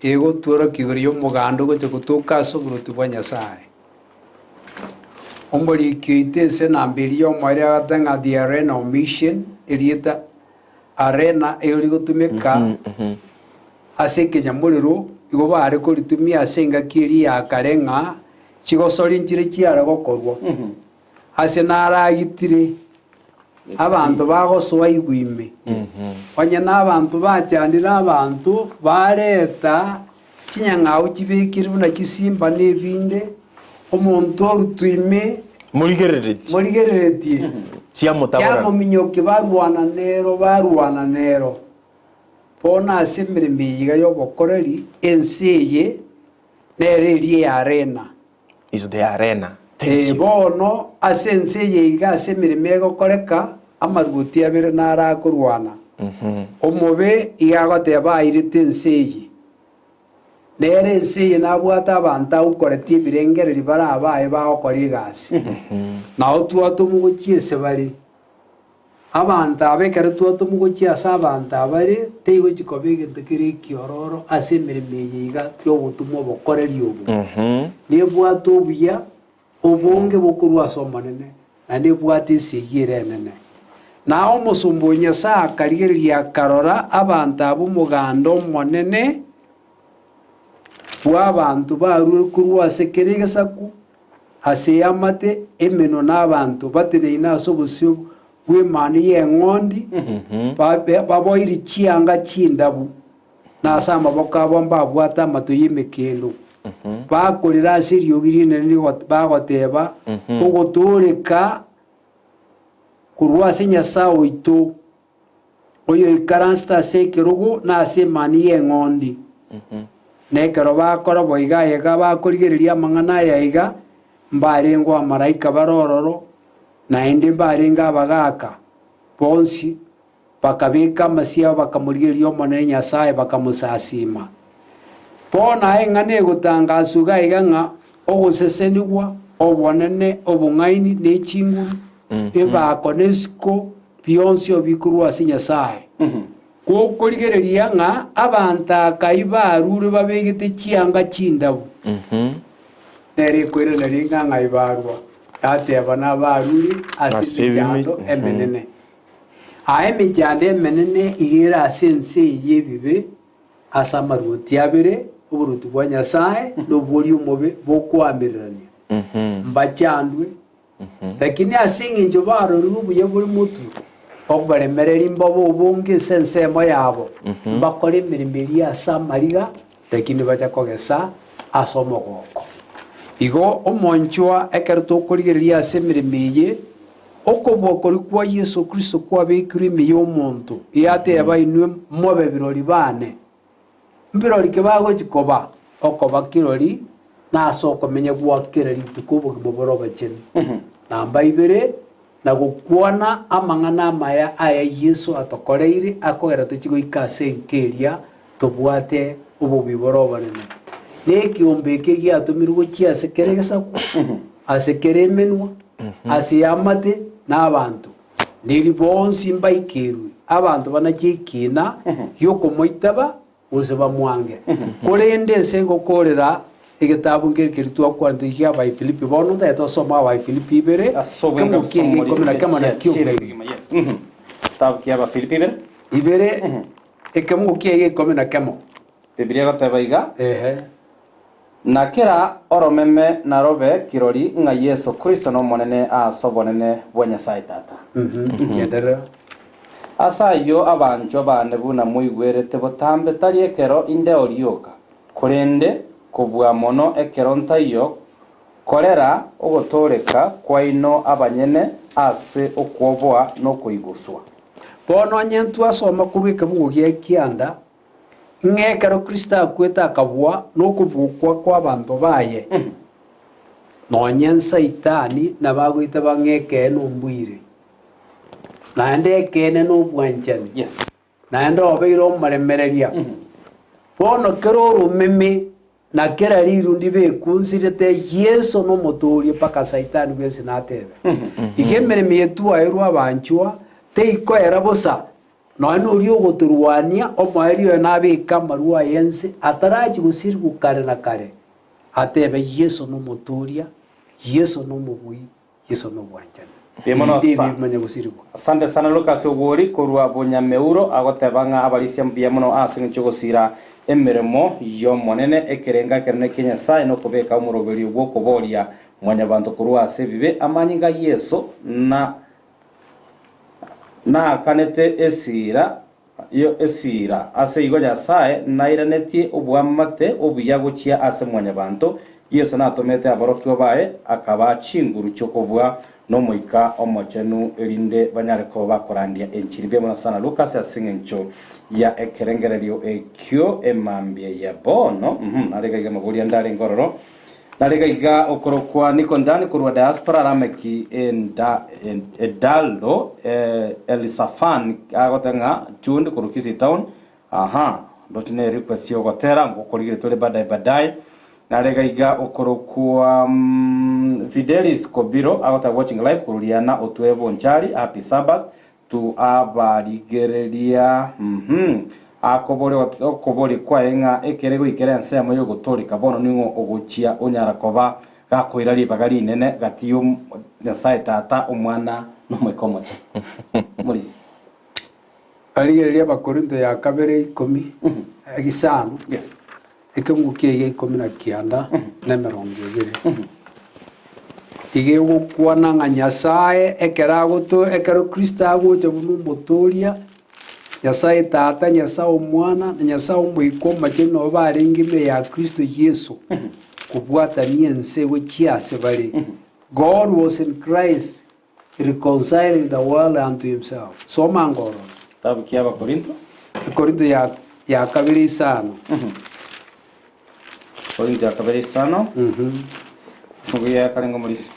egotworokia igoro y'omoganda ogocha gotoka ase oboruoti bwa Nyasae. Omoriki oito ense namba eria y'omoerio agateba ng'a the arena of mission, erieta arena ero rigotumeka ase ekenyamorero, igo bare koritumia ase engaki eria ya kare ng'a chigosori nchire chiare gokorwa. Ase naragitire abanto bagosoa igwe ime, onye nabanto bachandire abanto, bareta chinyang'au chibekire buna chisimba na ebinde, omonto orutwa ime Morigereretie. morigereretie, Chiamotaborana. chiamominyokia barwana nero, barwana nero. Bono ase emeremo eye iga y'obokoreri, ense eye nere eria earena. Is the arena. Thank Ee, you. bono ase ense eye iga ase emeremo egokoreka, amaruoti abere naro akorwana. Omobe iga agoteba airete ense eye. Nere ense eye nabwate abanto agokoretie ebirengererio bare abaye bagokora egasi. Nao twatomwa gochia ase bare. Abanto aba ekero twatomwa gochia ase abanto abare, teigochi koba egento kere ekiororo ase emeremo eye iga y'ogotomwa obokoreri obo. Nebwate obuya obonge bokorwa ase Omonene, na nebwate esegi ere enene. Na omosomba o Nyasae akarigereria akarora abanto aba omoganda omonene bw'abanto barure korwa ase kera egesaku, Ase eamate emenwa na abanto bateneine ase obosio bw'Emanwa y'Eng'ondi, baboirie chianga chindabu, na ase amaboko abo mbabwate amato y'emekendo. Bakorera ase eriogi rinene nigo bagoteba, Ogotooreka korwa ase Nyasae oito, oyoikaransete ase ekerogo na ase emani y'eng'ondi. Na ekero bakora boigo aiga bakorigereria amang'ana aya iga, mbarengeo amalaika bare ororo, naende mbarenge abagaaka bonsi, bakabeka amasio abo bakamorigereria Omonene Nyasae, bakamosasiima. Bono aye eng'ana egotangaswa iga iga ng'a ogosesenigwa, obonene, obong'aini, ne chinguru, ebaako na esiko, bionsi obikorwa ase Nyasae. Gokorigereria ng'a abanto akai barure babegete chianga chindabu. Nere ekoiraneria ng'a ng'ai barua, yateba nabarure ase emechando emenene. Aa emechando emenene iga ere ase ense eye y'ebibe, ase amaruoti abere, oboruoti bwa Nyasae na obworia omobe bokoamererania, mbachandwe. Lakini ase engencho barorire obuya bore motwe, oboremereria mbobe obonge ase ensemo yabo, mbakore emeremo eria ase amariga, lakini bacha kogesa ase omogoko. Igo omonchwa ekero tokorigereria ase emeremo eye, okobua koria kwa Yeso Kristo kwabekirwe ime y'omonto, yateba inwe mobe birori bane. Mbirori ki bagochia koba? Okoba kirori nase okomenya gwa kera rituko obogima bore obochenu. Namba ibere, na gokwana amang'ana amaya aya Yeso atokoreire akogera tochie goika ase enka eria tobwate obobi bore obonene. Na ekeombe eke giatomirwe gochia ase kera egesaku, ase kera emenwa, ase eamate, na abanto. Neri bonsi mbaikerwe, abanto banache ekiina gi'okomoitaba gose bamwange. Korende ense egokoorera egetabu nkere keria twakwanete ki'Abaifilipi. Bono ntagete osome Abaifilipi ibere, ekemo ki'ege ikomi na kemo na ki'okeire. Kitabu kia Abafilipi ibere. Ibere, ekemo ki'ege ikomi na kemo. Biblia egoteba iga, Ehe. Na kera oromeme narobe kirori ng'a Yeso Kristo n'Omonene ase obonene bwa Nyasae Tata. Genderera. Ase ayio abanchwa baane buna moigwerete botambe tari ekero inde orioka, korende kobua mono ekero ntaiyo, korera ogotooreka kwaino abanyene ase okwoboa nokoiguswa. Bono onye ntwasoma korwa ekebugo gia kianda, ng'a ekero Kristo akwete akabua nokobokwa kw'abanto baye, nonya Saitani nabagoitaba ng'a ekeene ombuire, naende ekeene nobwanchani, Yes. naende obeire omoremereria. Bono kera oromeme na kera rirundi bekunsirete Yeso nomotooria mpaka Saitani bwensi natebe. Iga emeremo eye twaerwe abanchwa teikoera bosa, Nonya noria ogotorwania, omoerio oye nabeke amarwa aye ense, atarachia gosirigwa kare na kare, atebe, Yeso nomotooria, Yeso nomobui, Yeso nobwanchani. Mbuya mono Ebinto ebi sa. bimanye gosirigwa. Asante sana Lucas Ogwori korwa Bonyameuro agoteba ng'a abarisia mbuya mono ase eng'encho y'ogosira emeremo y'Omonene, ekerengo ekenene kia Nyasae nokobeka omoroberio bw'okoboria mwanyabanto korwa ase ebibe, amanyinga a Yeso na Naakanete esiira esiira, ase igo Nyasae nairanetie oboamate obuya gochia ase Mwanyabanto. Yeso natomete aborokigwa baye, akabaa chinguru chi'okobua n'Omoika Omochenu, erinde banyare koba bakorandia enchiri. Mbuya mono sana Lucas ase eng'encho ya ekerengererio ekio emambia ya bono. Nare iga iga amaboria ande arenge ororo. Nare iga iga okorokwa Niko Ndani korwa diaspora Rameki Edaldo Elisafan agoteba ng'a tuned korwa Kisii town aha ndoche ne request yogotera ngokorigereria tore baadaye baadaye. Nare iga iga okorokwa Fidelis Kobiro agoteba watching live korwa Riana Otwe Bonchari happy Sabbath to abarigereria uhum akoboria okoboria kwaye ng'a ekere goikera ensemo y'ogotooreka bono ning'o ogochia onyara koba gakoira ribaga rinene gati y'om Nyasae Tata, Omwana, na Omoika Omochenu. Morisia. Barigereria Abakorinto ya kabere ikomi isano, Yes. ekeungo kiaye ikomi na kianda na emerongo ebere. Iga egokwana ng'a Nyasae ekero agoto ekero Kristo agocha buna Omotooria, Nyasae Tata, Nyasae Omwana, na Nyasae Omoika Omochenu nabo barenge ime ya Kristo Yeso, kobwatania ense gochia ase bare. God was in Christ reconciling the world unto himself. Soma ango ororo. Kitabu kia Abakorinto. Korinto ya, ya kabere isano. Korinto ya kabere isano. Fungu ya karengo morisi.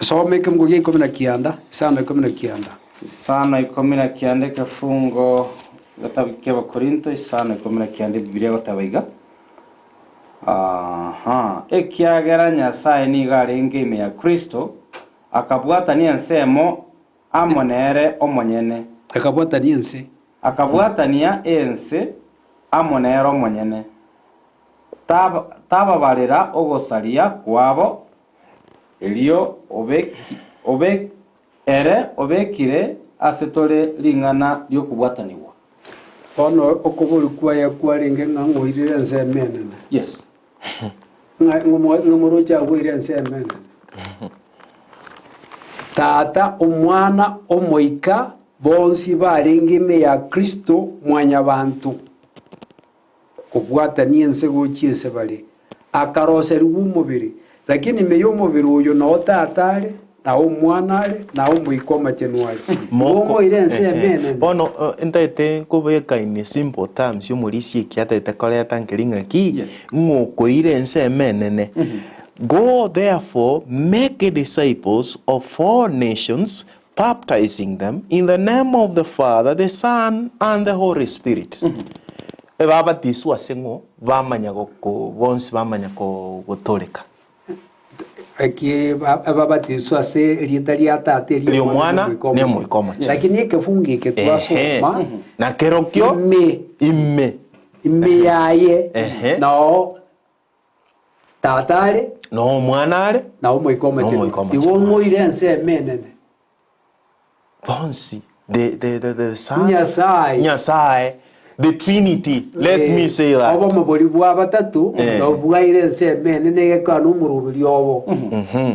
Soma ekemungo gia ikomi na kianda, isano ikomi na kianda. Isano ikomi na kianda ekefungo getabu kia Abakorinto isano ikomi na kianda Ebibilia egoteba iga. Aha, ekiagera Nyasae nigo arenge ime ya Kristo, akabwatania ensemo amo nere omonyene. Akabwatania ense. Akabwatania ense amo nere omonyene, tababarera ogosaria kwabo, erio ere obekire ase tore ring'ana ri'okobwatanigwa. Bono okoboria kwaye kwarenge ng'a ng'oirire ensemo enene. Yes. Ng'a ng'a moroche agweire ensemo enene. Tata, Omwana, Omoika, bonsi barenge ime ya Kristo mwanyabanto, kobwatania ense gochia ase bare, akaroserigwa omobere, lakini ime y'omobere oyo nao Tata are, na Omwana are, na Omoika Omochenu are. Igo ng'oire ensemo enene. Bono ntaete nkobeka in simple terms omorisia eki ataete koreta nkeri ng'aki, ng'a okoira ensemo enene. Go therefore make disciples of all nations, baptizing them in the name of the Father, the Son, and the Holy Spirit. Ebabatiswa ase ng'o bamanya goko bonsi bamanya gotoreka. Eki ebabatiswa ase erieta ria Tata, Eri'Omwana, na Omoika Omochenu. Lakini ekefungo eke twasoma Na kerokio ime ime ime yaye Ehe. nao Tata are, Na Omwana are, na Omoika Omochenu. Omoika Omochenu. Igo ng'oire ensemo enene. Bonsi, the, the, the, the Son, Nyasae. Nyasae, the Trinity, let me say that. Obomo boria bwa batato Eh. nabo bwaire ensemo enene egekora na omoroberi obo.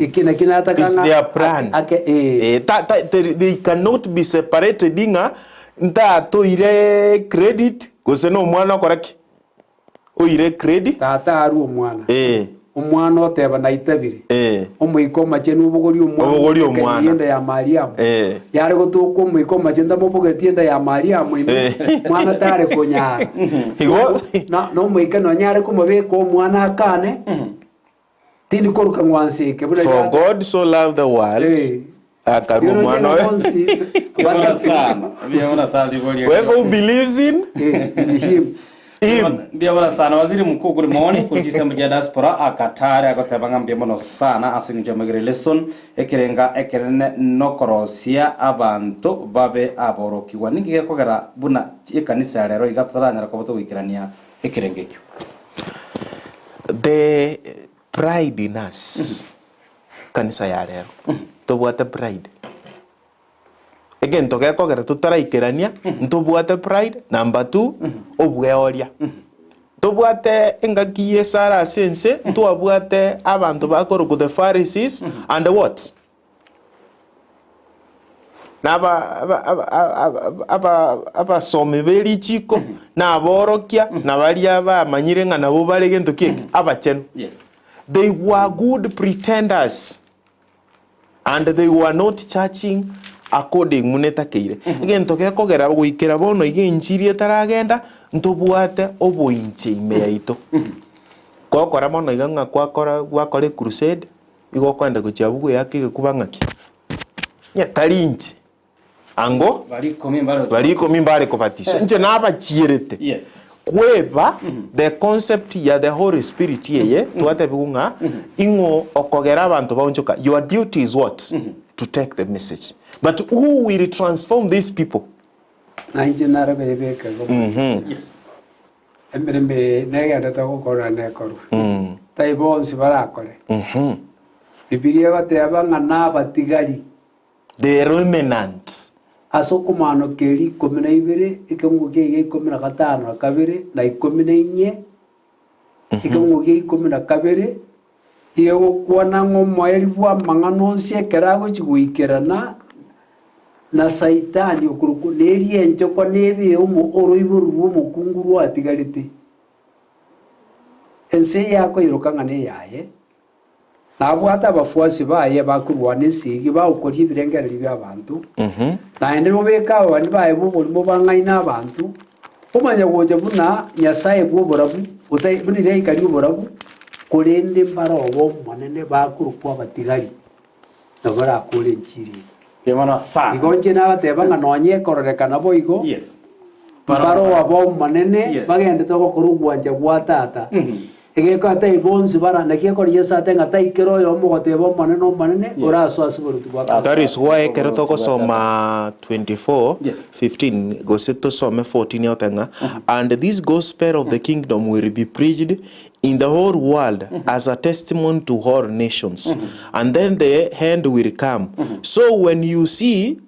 Eki nakio nataka It's ng'a their plan. ake eh. Eh, ta, ta, they, they cannot be separated ng'a ntatoire credit gose na omwana okora ki? Oire credit. Tata arue omwana. Eh. Omwana oteba naitabire. Eh. Omoika Omochenu obogorie omwana Obogorie omoika omwana. enda ya Mariamu. Eh. Yare gotoka Omoika Omochenu tamobogetie enda ya Mariamu ime, Eh. mwana tare konyara. Igo Na na Omoika nonya are komobeka omwana akane, tindi koruka ng'wansa eke buna For yata- God so loved the world Eh. akarua Bino omwana oye. bonsi Bwana sana. Bwana sana liboria. Whoever who believes in in him. him. Mbia sana waziri mkuu kuri moni kujisa mja diaspora akatare agoteba ng'a mbia mono sana ase eng'encho ya magere lesson ekerenga ekerene nokorosia abanto babe aborokigwa ninki gekogera buna ekanisa ya rero iga totaranyara koba togoikerania ekerengo ekio. The pride in us kanisa ya rero tobwate pride egento gekogera totaraikerania ntobwate pride number two obweoria tobwate engaki ye esara ase ense ntwabwate abanto bakorokwa the Pharisees and what na aba aba aba aba aba abasomi be richiko na aborokia na baria bamanyire ng'a nabo bare gento ki eke abachenu. Yes. They were good pretenders and they were not churching according buna etakeire. Egento gekogera goikera bono iga enchiri etaragenda, ntobwate oboinche ime yaito. Gokora mono iga ng'a kwakora gwakora ecrusade, igo okoenda gochia abwo goeaka egekuba ng'aki? Onye tari inche, ango Baria ikomi mbare baria ikomi mbare kobatiswa. Inche nabachierete. Yes. Kweba the concept ya the Holy Spirit eye twatebigwa ng'a ing'o okogera abanto baonchoka. Your duty is what? To take the message. But who will transform these people? Na inche nare koyebeka igo Yes. Emeremo eye negenderete gokorwa na nekorwe, tai bonsi barakore. Bibilia egoteba ng'a nabatigari. The remnant. Ase okomanoka eria ikomi na ibere, ekeungo kiaye gia ikomi na gatano na kabere, na ikomi na inye, ekeungo gia ikomi na kabere, iga egokwana ng'a omoerio bw'amang'ana onsi ekero agochia goikerana. Na Saitani okorokwa neria enchoko nebe omo oroiboro rw'omokungu rwatigarete. Ense eye akoiroka ng'a neyaye, nabwate abafuasi baye bakorwana esegi bagokoria ebirengererio bi'abanto, naende nobeke ababani baye b'oborimo bang'aine abanto, omanye gocha buna Nyasae bw'oborabu, otai buna riaika ri'oborabu, korende mbare ob'Omonene bakorokwa abatigari, nabo barakore enchiri eye. Mbuya mono sana. Igo inche nabateba ng'a nonye ekororekana boigo, Yes. mbaro ab'Omonene Yes. bagendete gokora ogwancha gwa Tata. Egekora tai bonsi bara, naki ekero Yeso ateba ng'a tai kera oyomo ogoteba Omonene, Omonene, Yes. orasoe ase oboruoti bwa Tata. That is why ekero togosoma 24, Yes. 15 gose tosome 14 egoteba ng'a and this gospel of the kingdom will be preached in the whole world as a testimony to all nations, and then the end will come. So when you see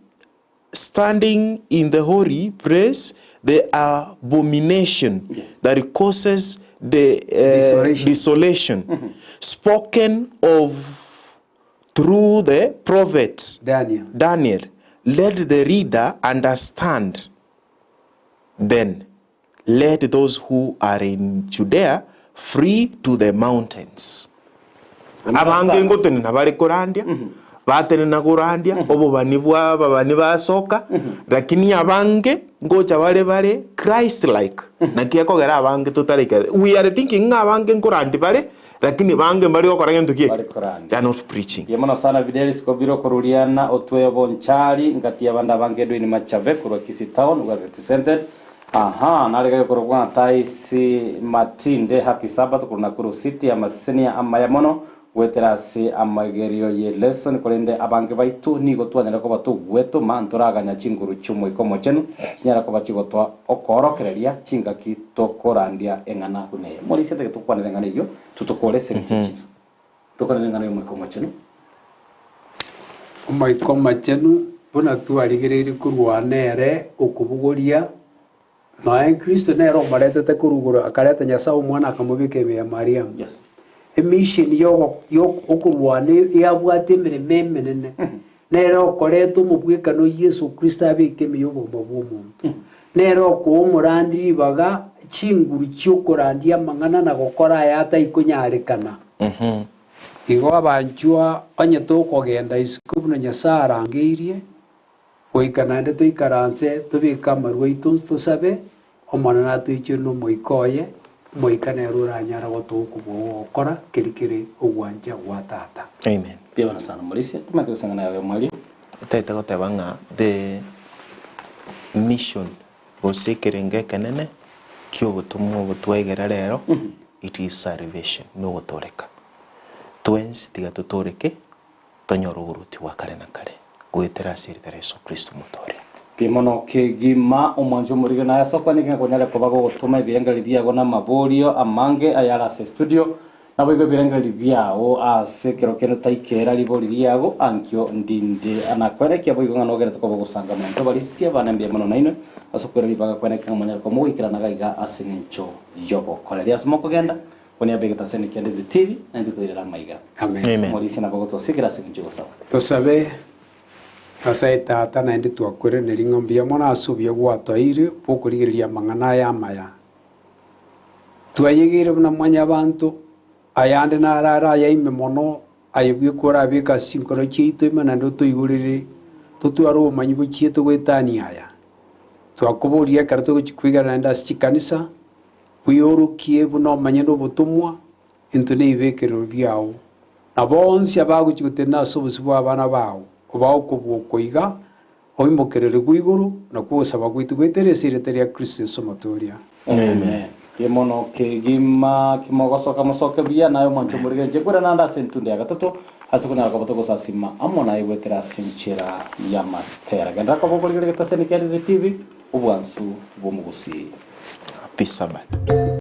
standing in the holy place the abomination Yes. that causes the Desolation. desolation spoken of through the prophet Daniel. Daniel, let the reader understand. Then Let those who are in Judea flee to the mountains. Abange ngotenena bare korandia, batenena korandia obobani bwa ababani basoka, lakini abange ngocha bare bare Christ like. Naki ekogera abange totarika we are thinking ng'a abange nkorandi bare, lakini bange mbari gokora gento ki? Mbari korandia. They are not preaching. Mbuya mono sana Fidelis Kobiro koruriana otwe obonchari ngati y'abande abange Edwin Machabe korwa Kisii Town well represented. Aha, nare gaikorokwa ng'a Taisi Matinde, Happy Sabbath korwa Nakuru City, amasesenia amaya mono goetera ase amagerio ye lesson, korende abange baito nigo twanyare koba togwetoma ntoraganya chinguru chi'Omoika Omochenu chinyare koba chigotoa okoorokereria chingaki tokorandia eng'ana buna eye. Morisia tege tokwanere eng'ana eyio totokore ase eng'encho ye chinsa. Tokwanere eng'ana y'Omoika Omochenu. Omoika Omochenu buna twarigereirie korwa nere okobogoria, nonya Kristo nere omoretete korwa igoro akareta Nyasae Omwana akamobeka ime ya Mariamu. Yes. Emission yogo yo okorwana yabwate emeremo emenene, nere okoreta omobwekano Yeso Kristo abeke ime y'obogima bw'omonto. Nere okoa omorandi ribaga chinguru chi'okorandia amang'ana na gokora aya ataikonyarekana. Igo abanchwa, onye tokogenda isiko buna Nyasae arangeirie, goika naende toikaranse tobeke amarwa aito onsi tosabe, Omonene atoichore n'Omoika oye, Omoika nere oranyare gotoa okobua gw'ogokora keria kere ogwancha gwa Tata. Amen. Mbuya mono sana Morisia, timanyete gose ng'a naye oyomo aria. Otagete goteba ng'a the mission gose ekerengo ekenene ki'obotomwa obo twaigera rero, it is salvation, nogotooreka. Twensi tiga totooreke, tonyore oboruoti bwa kare na kare, goetera ase erieta ria Yeso Kristo Omotooria. Mbuya mono kegima, omwancho omorige naye ase okwaneka ng'a konyare koba gogotoma ebirengererio biago na amaborio amange ayare ase estudio, Naboigo ebirengererio biao ase ekero kende otaikera ribori riago, ankio ndinde nakwerekia boigo ng'a nogerete koba ogosanga monto barisia abana mbuya mono nainwe ase okoira ribaga kwenekia ng'a monyare koba mogoikerana gaiga ase eng'encho y'ogokoreria ase mokogenda, buna yabegete ase Nikia Ndezi TV, na intwe toirere amaiga. Amen. Amen. Omorisia nabo ogotosigira ase eng'encho y'ogosaba. Tosabe, Nyasae Tata, naende twakwereneria ng'a mbuya mono ase obuya gwatoeire bw'okorigereria amang'ana aya amaya. Twayegeire buna mwanyabanto, ayande naro are ayaime mono, aye bweka orabeke ase chinkoro chiaito ime naende otoigorere, totware obomanyi bochiete goetania aya. Twakoboria ekero togochia koigara naende ase chikanisa, bweorokie buna omanyene obotomwa, intwe nebibekerero biao, na bonsi abagochia gotenena ase obosio bw'abana bao, obae okobua oko iga, Oimokererigwe igoro, nakwo ogosaba gwaito goetere ase erieta ria Kristo Yeso Omotooria. Amen. Mbuya mono kegima kimogosoka mosoke buya naye omwanche omorige inche nkwere naende ase entundo ya gatato ase konyara koba togosasima amo naye goetera ase enchera y'amatera. Genderera koba okorigereria Getaseni kia Riziki TV, obwansu bw'omogusii. Happy Sabbath.